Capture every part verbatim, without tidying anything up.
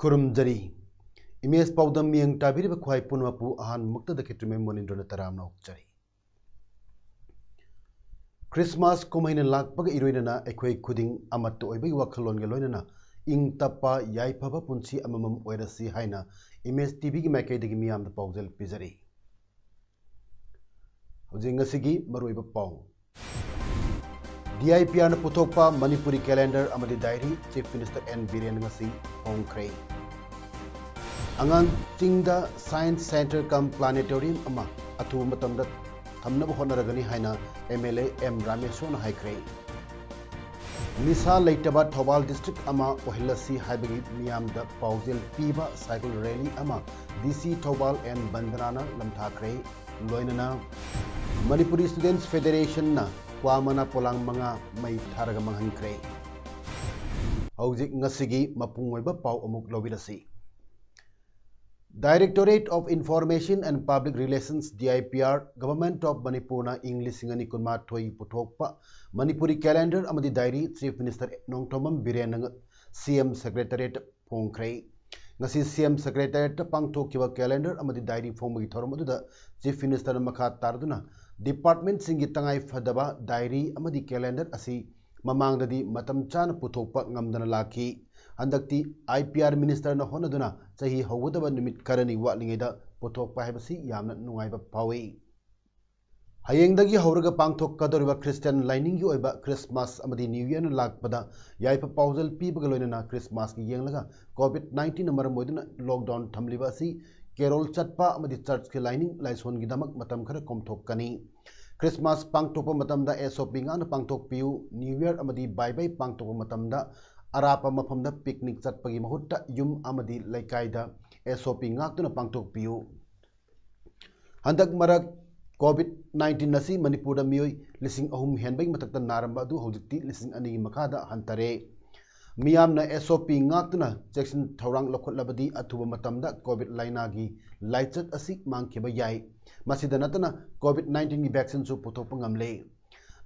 ꯈꯨꯔꯨꯝꯖꯔꯤ꯫ Image ꯄꯥꯎꯗꯝ ꯃꯤꯠꯌꯦꯡ ꯇꯥꯕꯤꯔꯤꯕ ꯈ꯭ꯋꯥꯏ ꯄꯨꯝꯅꯃꯛꯄꯨ ꯑꯍꯥꯟꯕꯃꯛꯇꯗ ꯈꯦꯇ꯭ꯔꯤꯃꯌꯨꯝ ꯃꯣꯅꯤꯟꯗ꯭ꯔꯣꯅ ꯇꯔꯥꯝꯅ ꯑꯣꯛꯆꯔꯤ꯫ ꯈ꯭ꯔꯤꯁꯃꯥꯁ ꯀꯨꯝꯍꯩꯅ ꯂꯥꯛꯄꯒ ꯏꯔꯣꯏꯅꯅ ꯑꯩꯈꯣꯏ ꯈꯨꯗꯤꯡ ꯑꯃꯠꯇ ꯑꯣꯏꯕꯒꯤ ꯋꯥꯈꯜꯂꯣꯟꯒ ꯂꯣꯏꯅꯅ ꯏꯪ ꯇꯞꯄ ꯌꯥꯏꯐꯕ ꯄꯨꯟꯁꯤ ꯑꯃꯃꯝ ꯑꯣꯏꯔꯁꯤ ꯍꯥꯏꯅ ꯏꯃꯦꯖ ꯇꯤꯚꯤꯒꯤ ꯃꯥꯏꯀꯩꯗꯒꯤ ꯃꯤꯌꯥꯝꯗ ꯄꯥꯎꯖꯦꯜ ꯄꯤꯖꯔꯤ꯫ ꯍꯧꯖꯤꯛ ꯉꯁꯤꯒꯤ ꯃꯔꯨꯑꯣꯏꯕ ꯄꯥꯎ꯫ ꯗꯤ ꯑꯥꯏ ꯄꯤ ꯑꯥꯔꯅ ꯄꯨꯊꯣꯛꯄ ꯃꯅꯤꯄꯨꯔꯤ ꯀꯦꯂꯦꯟꯗꯔ ꯑꯃꯗꯤ diary chief minister N Biren ꯉꯁꯤ ꯐꯣꯡꯈ꯭ꯔꯦ꯫ ꯑꯉꯥꯡꯁꯤꯡꯗ ꯁꯥꯏꯟꯁ ꯁꯦꯟꯇꯔ ꯀꯝ ꯄ꯭ꯂꯥꯅꯦꯇꯣꯔꯤꯌꯝ ꯑꯃ ꯑꯊꯨꯕ ꯃꯇꯝꯗ ꯊꯝꯅꯕ ꯍꯣꯠꯅꯔꯒꯅꯤ ꯍꯥꯏꯅ ꯑꯦꯝ ꯑꯦꯜ ꯑꯦ ꯑꯦꯝ ꯔꯥꯃꯦꯁꯣꯔꯅ ꯍꯥꯏꯈ꯭ꯔꯦ꯫ ꯅꯤꯁꯥ ꯂꯩꯇꯕ ꯊꯧꯕꯥꯜ ꯗꯤꯁꯇ꯭ꯔꯤꯛ ꯑꯃ ꯑꯣꯏꯍꯜꯂꯁꯤ ꯍꯥꯏꯕꯒꯤ ꯃꯤꯌꯥꯝꯗ ꯄꯥꯎꯖꯦꯜ ꯄꯤꯕ ꯁꯥꯏꯀꯜ ꯔꯦꯂꯤ ꯑꯃ ꯗꯤ ꯁꯤ ꯊꯧꯕꯥꯜ ꯑꯦꯟ ꯕꯟꯗꯅꯥꯅ ꯂꯝꯊꯥꯈ꯭ꯔꯦ꯫ ꯂꯣꯏꯅꯅ ꯃꯅꯤꯄꯨꯔꯤ ꯁ꯭ꯇꯨꯗꯦꯟꯠꯁ ꯐꯦꯗꯦꯔꯦꯁꯟꯅ ꯀ꯭ꯋꯥ ꯃꯅꯥ ꯄꯣꯂꯥꯡ ꯃꯉꯥ ꯃꯩ ꯊꯥꯔꯒ ꯃꯥꯡꯍꯟꯈ꯭ꯔꯦ꯫ ꯍꯧꯖꯤꯛ ꯉꯁꯤꯒꯤ ꯃꯄꯨꯡ ꯑꯣꯏꯕ ꯄꯥꯎ ꯑꯃꯨꯛ ꯂꯧꯕꯤꯔꯁꯤ꯫ Directorate of Information and Public Relations, D I P R, Government of ꯃꯅꯤꯄꯨꯔꯅ ꯏꯪ ꯂꯤꯁꯤꯡ ꯑꯅꯤ ꯀꯨꯟꯃꯥꯊꯣꯏ ꯄꯨꯊꯣꯛꯄ ꯃꯅꯤꯄꯨꯔꯤ ꯀꯦꯂꯦꯟꯗꯔ ꯑꯃꯗꯤ ꯗꯥꯏꯔꯤ ꯆꯤꯐ ꯃꯤꯅꯤꯁꯇꯔ ꯅꯣꯡꯊꯣꯝꯕꯝ ꯕꯤꯔꯦꯟꯅ ꯁꯤ ꯑꯦꯝ ꯁꯦꯀ꯭ꯔꯦꯇꯔꯤꯌꯦꯠꯇ ꯐꯣꯡꯈ꯭ꯔꯦ꯫ ꯉꯁꯤ ꯁꯤ ꯑꯦꯝ ꯁꯦꯀ꯭ꯔꯦꯇꯔꯤꯌꯦꯠꯇ ꯄꯥꯡꯊꯣꯛꯈꯤꯕ ꯀꯦꯂꯦꯟꯗꯔ ꯑꯃꯗꯤ ꯗꯥꯏꯔꯤ ꯐꯣꯡꯕꯒꯤ ꯊꯧꯔꯝ ꯑꯗꯨꯗ ꯆꯤꯐ ꯃꯤꯅꯤꯁꯇꯔꯅ ꯃꯈꯥ ꯇꯥꯔꯗꯨꯅ ꯗꯤꯄꯥꯔꯠꯃꯦꯟꯠꯁꯤꯡꯒꯤ ꯇꯉꯥꯏ ꯐꯗꯕ ꯗꯥꯏꯔꯤ ꯑꯃꯗꯤ ꯀꯦꯂꯦꯟꯗꯔ ꯑꯁꯤ ꯃꯃꯥꯡꯗꯗꯤ ꯃꯇꯝ ꯆꯥꯅ ꯄꯨꯊꯣꯛꯄ ꯉꯝꯗꯅ ꯂꯥꯛꯈꯤ꯫ ꯍꯟꯗꯛꯇꯤ ꯑꯥꯏ ꯄꯤ ꯑꯥꯔ ꯃꯤꯅꯤꯁꯇꯔꯅ ꯍꯣꯠꯅꯗꯨꯅ ꯆꯍꯤ ꯍꯧꯒꯗꯕ ꯅꯨꯃꯤꯠ ꯈꯔꯅꯤ ꯋꯥꯠꯂꯤꯉꯩꯗ ꯄꯨꯊꯣꯛꯄ ꯍꯥꯏꯕꯁꯤ ꯌꯥꯝꯅ ꯅꯨꯡꯉꯥꯏꯕ ꯐꯥꯎꯏ꯫ ꯍꯌꯦꯡꯗꯒꯤ ꯍꯧꯔꯒ ꯄꯥꯡꯊꯣꯛꯀꯗꯧꯔꯤꯕ ꯈ꯭ꯔꯤꯁꯇꯤꯌꯥꯟ ꯂꯥꯏꯅꯤꯡꯒꯤ ꯑꯣꯏꯕ ꯈ꯭ꯔꯤꯁꯃꯥꯁ ꯑꯃꯗꯤ ꯅ꯭ꯌꯨ ꯏꯌꯔꯅ ꯂꯥꯛꯄꯗ ꯌꯥꯏꯐ ꯄꯥꯎꯖꯦꯜ ꯄꯤꯕꯒ ꯂꯣꯏꯅꯅ ꯈ꯭ꯔꯤꯁꯃꯥꯁꯀꯤ ꯌꯦꯡꯂꯒ ꯀꯣꯚꯤꯗ ꯅꯥꯏꯟꯇꯤꯟꯅ ꯃꯔꯝ ꯑꯣꯏꯗꯨꯅ ꯂꯣꯛꯗꯥꯎꯟ ꯊꯝꯂꯤꯕ ꯑꯁꯤ ꯀꯦꯔꯣꯜ ꯆꯠꯄ ꯑꯃꯗꯤ ꯆꯔꯆꯀꯤ ꯂꯥꯏꯅꯤꯡ ꯂꯥꯏꯁꯣꯟꯒꯤꯗꯃꯛ ꯃꯇꯝ ꯈꯔ ꯀꯣꯝꯊꯣꯛꯀꯅꯤ꯫ ꯈ꯭ꯔꯤꯁꯃꯥꯁ ꯄꯥꯡꯊꯣꯛꯄ ꯃꯇꯝꯗ ꯑꯦꯁ ꯑꯣ ꯄꯤ ꯉꯥꯛꯅ ꯄꯥꯡꯊꯣꯛꯄꯤꯌꯨ꯫ ꯅ꯭ꯌꯨ ꯏꯌꯔ ꯑꯃꯗꯤ ꯕꯥꯏ ꯕꯥꯏ ꯄꯥꯡꯊꯣꯛꯄ ꯃꯇꯝꯗ ꯑꯔꯥꯞꯄ ꯃꯐꯝꯗ ꯄꯤꯛꯅꯤꯛ ꯆꯠꯄꯒꯤ ꯃꯍꯨꯠꯇ ꯌꯨꯝ ꯑꯃꯗꯤ ꯂꯩꯀꯥꯏꯗ ꯑꯦꯁ ꯑꯣ ꯄꯤ ꯉꯥꯛꯇꯨꯅ ꯄꯥꯡꯊꯣꯛꯄꯤꯌꯨ꯫ ꯍꯟꯗꯛ ꯃꯔꯛ ꯀꯣꯚꯤꯗ ꯅꯥꯏꯟꯇꯤꯟ ꯑꯁꯤ ꯃꯅꯤꯄꯨꯔꯗ ꯃꯤꯑꯣꯏ ꯂꯤꯁꯤꯡ ꯑꯍꯨꯝ ꯍꯦꯟꯕꯒꯤ ꯃꯊꯛꯇ ꯅꯥꯔꯝꯕ ꯑꯗꯨ ꯍꯧꯖꯤꯛꯇꯤ ꯂꯤꯁꯤꯡ ꯑꯅꯤꯒꯤ ꯃꯈꯥꯗ ꯍꯟꯊꯔꯦ꯫ ꯃꯤꯌꯥꯝꯅ ꯑꯦꯁ ꯑꯣ ꯄꯤ ꯉꯥꯛꯇꯨꯅ ꯆꯦꯛꯁꯤꯟ ꯊꯧꯔꯥꯡ ꯂꯧꯈꯠꯂꯕꯗꯤ ꯑꯊꯨꯕ ꯃꯇꯝꯗ ꯀꯣꯚꯤꯗ ꯂꯥꯏꯅꯥꯒꯤ ꯂꯥꯏꯆꯠ ꯑꯁꯤ ꯃꯥꯡꯈꯤꯕ ꯌꯥꯏ꯫ ꯃꯁꯤꯗ ꯅꯠꯇꯅ ꯀꯣꯚꯤꯗ ꯅꯥꯏꯟꯇꯤꯟꯒꯤ ꯚꯦꯛꯁꯤꯟꯁꯨ ꯄꯨꯊꯣꯛꯄ ꯉꯝꯂꯦ꯫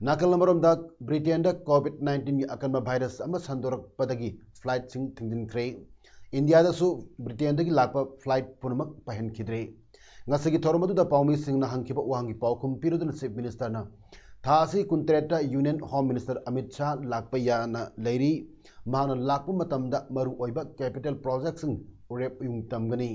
ꯅꯥꯀꯜ ꯑꯃꯔꯣꯝꯗ, ꯕ꯭ꯔꯤꯇꯦꯟꯗ ꯀꯣꯚꯤꯗ ꯅꯥꯏꯟꯇꯤꯟꯒꯤ ꯑꯀꯟꯕ ꯚꯥꯏꯔꯁ ꯑꯃ ꯁꯟꯗꯣꯔꯛꯄꯗꯒꯤ ꯐ꯭ꯂꯥꯏꯠꯁꯤꯡ ꯊꯤꯡꯖꯤꯟꯈ꯭ꯔꯦ꯫ ꯏꯟꯗꯤꯌꯥꯗꯁꯨ ꯕ꯭ꯔꯤꯇꯦꯟꯗꯒꯤ ꯂꯥꯛꯄ ꯐ꯭ꯂꯥꯏꯠ ꯄꯨꯝꯅꯃꯛ ꯄꯥꯏꯍꯟꯈꯤꯗ꯭ꯔꯦ꯫ ꯉꯁꯤꯒꯤ ꯊꯧꯔꯝ ꯑꯗꯨꯗ ꯄꯥꯎꯃꯤꯁꯤꯡꯅ ꯍꯪꯈꯤꯕ ꯋꯥꯍꯪꯒꯤ ꯄꯥꯎꯈꯨꯝ ꯄꯤꯔꯗꯨꯅ ꯆꯤꯐ ꯃꯤꯅꯤꯁꯇꯔꯅ ꯊꯥ ꯑꯁꯤ ꯀꯨꯟꯇꯔꯦꯠꯇ union home minister Amit Shah ꯂꯥꯛꯄ ꯌꯥꯅ ꯂꯩꯔꯤ꯫ ꯃꯍꯥꯛꯅ ꯂꯥꯛꯄ ꯃꯇꯝꯗ ꯃꯔꯨꯑꯣꯏꯕ ꯀꯦꯄꯤꯇꯦꯜ ꯄ꯭ꯔꯣꯖꯦꯛꯁꯤꯡ ꯎꯔꯦꯞ ꯎꯌꯨꯡ ꯇꯝꯒꯅꯤ꯫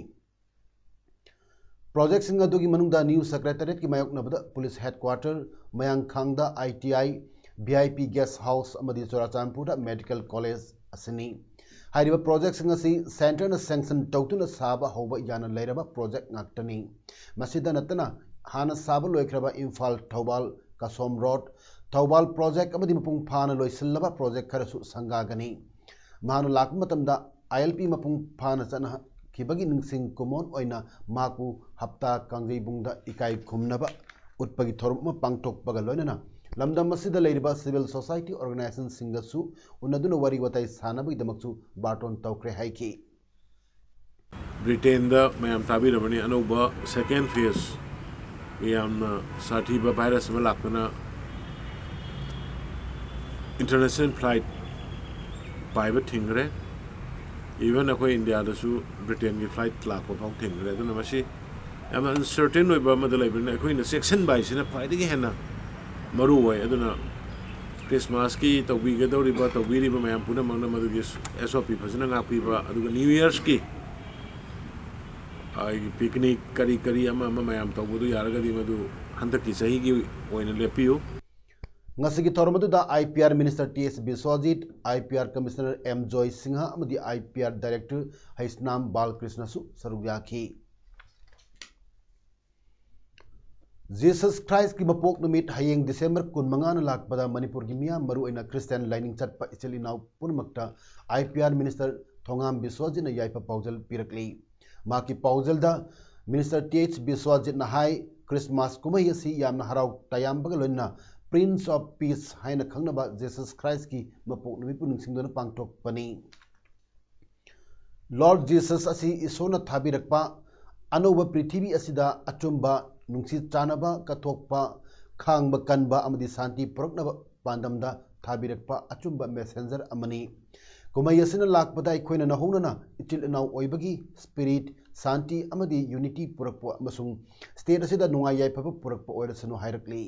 ꯄ꯭ꯔꯣꯖꯦꯛꯁꯤꯡ ꯑꯗꯨꯒꯤ ꯃꯅꯨꯡꯗ ꯅ꯭ꯌꯨ ꯁꯦꯀ꯭ꯔꯦꯇꯔꯤꯌꯦꯠꯀꯤ ꯃꯥꯌꯣꯛꯅꯕꯗ ꯄꯨꯂꯤꯁ ꯍꯦꯗꯀ꯭ꯋꯥꯇꯔ, ꯃꯌꯥꯡꯈꯥꯡꯗ I T I, V I P guest house ꯑꯃꯗꯤ ꯆꯨꯔꯥꯆꯥꯟꯄꯨꯔꯗ ꯃꯦꯗꯤꯀꯦꯜ ꯀꯣꯂꯦꯖ ꯑꯁꯤꯅꯤ꯫ ꯍꯥꯏꯔꯤꯕ ꯄ꯭ꯔꯣꯖꯦꯛꯁꯤꯡ ꯑꯁꯤ ꯁꯦꯟꯇꯔꯅ ꯁꯦꯡꯁꯟ ꯇꯧꯗꯨꯅ ꯁꯥꯕ ꯍꯧꯕ ꯌꯥꯅ ꯂꯩꯔꯕ ꯄ꯭ꯔꯣꯖꯦꯛ ꯉꯥꯛꯇꯅꯤ꯫ ꯃꯁꯤꯗ ꯅꯠꯇꯅ ꯍꯥꯟꯅ ꯁꯥꯕ ꯂꯣꯏꯈ꯭ꯔꯕ ꯏꯝꯐꯥꯜ, ꯊꯧꯕꯥꯜ, ꯀꯁꯣꯝ ꯔꯣꯗ, ꯊꯧꯕꯥꯜ ꯄ꯭ꯔꯣꯖꯦꯛ ꯑꯃꯗꯤ ꯃꯄꯨꯡ ꯐꯥꯅ ꯂꯣꯏꯁꯤꯜꯂꯕ ꯄ꯭ꯔꯣꯖꯦꯛ ꯈꯔꯁꯨ ꯁꯪꯒꯥꯒꯅꯤ꯫ ꯃꯍꯥꯛꯅ ꯂꯥꯛꯄ ꯃꯇꯝꯗ ꯑꯥꯏ ꯑꯦꯜ ꯄꯤ ꯃꯄꯨꯡ ꯐꯥꯅ ꯆꯠꯅꯈꯤꯕꯒꯤ ꯅꯤꯡꯁꯤꯡ ꯀꯨꯃꯣꯟ ꯑꯣꯏꯅ ꯃꯍꯥꯛꯄꯨ ꯍꯞꯇꯥ ꯀꯥꯡꯖꯩꯕꯨꯡꯗ ꯏꯀꯥꯏ ꯈꯨꯝꯅꯕ ꯎꯠꯄꯒꯤ ꯊꯧꯔꯝ ꯑꯃ ꯄꯥꯡꯊꯣꯛꯄꯒ ꯂꯣꯏꯅꯅ ꯂꯝꯗꯝ ꯑꯁꯤꯗ ꯂꯩꯔꯤꯕ ꯁꯤꯚꯤꯜ ꯁꯣꯁꯥꯏꯇꯤ ꯑꯣꯔꯒꯅꯥꯏꯖꯦꯁꯟꯁꯤꯡꯒꯁꯨ ꯎꯅꯗꯨꯅ ꯋꯥꯔꯤ ꯋꯥꯇꯥꯏ ꯁꯥꯟꯅꯕꯒꯤꯗꯃꯛꯁꯨ ꯕꯥꯔꯇꯣꯟ ꯇꯧꯈ꯭ꯔꯦ ꯍꯥꯏꯈꯤ꯫ ꯕ꯭ꯔꯤꯇꯦꯟꯗ ꯃꯌꯥꯝ ꯇꯥꯕꯤꯔꯕꯅꯤ, ꯑꯅꯧꯕ ꯁꯦꯀꯦꯟ ꯐꯦꯁ ꯌꯥꯝꯅ ꯁꯥꯊꯤꯕ ꯚꯥꯏꯔꯁ ꯑꯃ ꯂꯥꯛꯇꯨꯅ ꯏꯟꯇꯔꯅꯦꯁꯅꯦꯜ ꯐ꯭ꯂꯥꯏꯠ ꯄꯥꯏꯕ ꯊꯤꯡꯈ꯭ꯔꯦ꯫ ꯏꯚꯟ ꯑꯩꯈꯣꯏ ꯏꯟꯗꯤꯌꯥꯗꯁꯨ ꯕ꯭ꯔꯤꯇꯦꯟꯒꯤ ꯐ꯭ꯂꯥꯏꯠ ꯂꯥꯛꯄ ꯐꯥꯎ ꯊꯤꯡꯈ꯭ꯔꯦ꯫ ꯑꯗꯨꯅ ꯃꯁꯤ ꯌꯥꯝꯅ ꯑꯟꯁꯔꯇꯦꯟ ꯑꯣꯏꯕ ꯑꯃꯗ ꯂꯩꯕꯅꯤꯅ ꯑꯩꯈꯣꯏꯅ ꯆꯦꯛꯁꯤꯟꯕ ꯍꯥꯏꯁꯤꯅ ꯈ꯭ꯋꯥꯏꯗꯒꯤ ꯍꯦꯟꯅ ꯃꯔꯨ ꯑꯣꯏ꯫ ꯑꯗꯨꯅ ꯈ꯭ꯔꯤꯁꯃꯥꯁꯀꯤ ꯇꯧꯕꯤꯒꯗꯧꯔꯤꯕ, ꯇꯧꯕꯤꯔꯤꯕ ꯃꯌꯥꯝ ꯄꯨꯝꯅꯃꯛꯅ ꯃꯗꯨꯒꯤ ꯑꯦꯁ ꯑꯣ ꯄꯤ ꯐꯖꯅ ꯉꯥꯛꯄꯤꯕ, ꯑꯗꯨꯒ ꯅ꯭ꯌꯨ ꯌꯔꯁꯀꯤ ꯑꯩꯒꯤ ꯄꯤꯛꯅꯤꯛ ꯀꯔꯤ ꯀꯔꯤ ꯑꯃ ꯑꯃ ꯃꯌꯥꯝ ꯇꯧꯕꯗꯨ ꯌꯥꯔꯒꯗꯤ ꯃꯗꯨ ꯍꯟꯗꯛꯀꯤ ꯆꯍꯤꯒꯤ ꯑꯣꯏꯅ ꯂꯦꯞꯄꯤꯌꯨ꯫ ꯉꯁꯤꯒꯤ ꯊꯧꯔꯝ ꯑꯗꯨꯗ I P R minister T S Biswajit, I P R commissioner M Joy Singh ꯑꯃꯗꯤ I P R director Heisnam ꯕꯥꯜꯀ꯭ꯔꯤꯁꯅꯁꯨ ꯁꯔꯨꯛ ꯌꯥꯈꯤ꯫ Jesus Christ ꯀꯤ ꯃꯄꯣꯛ ꯅꯨꯃꯤꯠ ꯍꯌꯦꯡ December ꯀꯨꯟꯃꯉꯥꯅ ꯂꯥꯛꯄꯗ ꯃꯅꯤꯄꯨꯔꯒꯤ ꯃꯤꯌꯥꯝ, ꯃꯔꯨꯑꯣꯏꯅ Christian ꯂꯥꯏꯅꯤꯡ ꯆꯠꯄ ꯏꯆꯤꯜ ꯏꯅꯥꯎ ꯄꯨꯝꯅꯃꯛꯇ I P R Minister ꯊꯣꯉꯥꯝ ꯕꯤꯁ꯭ꯋꯖꯤꯠꯅ ꯌꯥꯏꯐ ꯄꯥꯎꯖꯦꯜ ꯄꯤꯔꯛꯂꯤ꯫ ꯃꯍꯥꯛꯀꯤ ꯄꯥꯎꯖꯦꯜꯗ Minister T H ꯕꯤꯁ꯭ꯋꯖꯤꯠꯅ ꯍꯥꯏ, Christmas ꯀꯨꯝꯍꯩ ꯑꯁꯤ ꯌꯥꯝꯅ ꯍꯔꯥꯎ ꯇꯌꯥꯝꯕꯒ ꯂꯣꯏꯅꯅ Prince of Peace ꯍꯥꯏꯅ ꯈꯪꯅꯕ Jesus Christ ꯀꯤ ꯃꯄꯣꯛ ꯅꯨꯃꯤꯠꯄꯨ ꯅꯤꯡꯁꯤꯡꯗꯨꯅ ꯄꯥꯡꯊꯣꯛꯄꯅꯤ꯫ Lord Jesus ꯑꯁꯤ ꯏꯁꯣꯔꯅ ꯊꯥꯕꯤꯔꯛꯄ, ꯑꯅꯧꯕ ꯄ꯭ꯔꯤꯊꯤꯕꯤ ꯑꯁꯤꯗ ꯑꯆꯨꯝꯕ, ꯅꯨꯡꯁꯤ ꯆꯥꯟꯅꯕ, ꯀꯠꯊꯣꯛꯄ, ꯈꯥꯡꯕ ꯀꯟꯕ ꯑꯃꯗꯤ ꯁꯥꯟꯇꯤ ꯄꯨꯔꯛꯅꯕ ꯄꯥꯟꯗꯝꯗ ꯊꯥꯕꯤꯔꯛꯄ ꯑꯆꯨꯝꯕ messenger ꯑꯃꯅꯤ꯫ ꯀꯨꯝꯍꯩ ꯑꯁꯤꯅ ꯂꯥꯛꯄꯗ ꯑꯩꯈꯣꯏꯅ ꯅꯧꯍꯧꯅꯅ ꯏꯆꯤꯜ ꯏꯅꯥꯎ ꯑꯣꯏꯕꯒꯤ spirit, ꯁꯥꯟꯇꯤ ꯑꯃꯗꯤ unity ꯄꯨꯔꯛꯄ ꯑꯃꯁꯨꯡ state ꯑꯁꯤꯗ ꯅꯨꯡꯉꯥꯏ ꯌꯥꯏꯐꯕ ꯄꯨꯔꯛꯄ ꯑꯣꯏꯔꯁꯅꯨ ꯍꯥꯏꯔꯛꯂꯤ꯫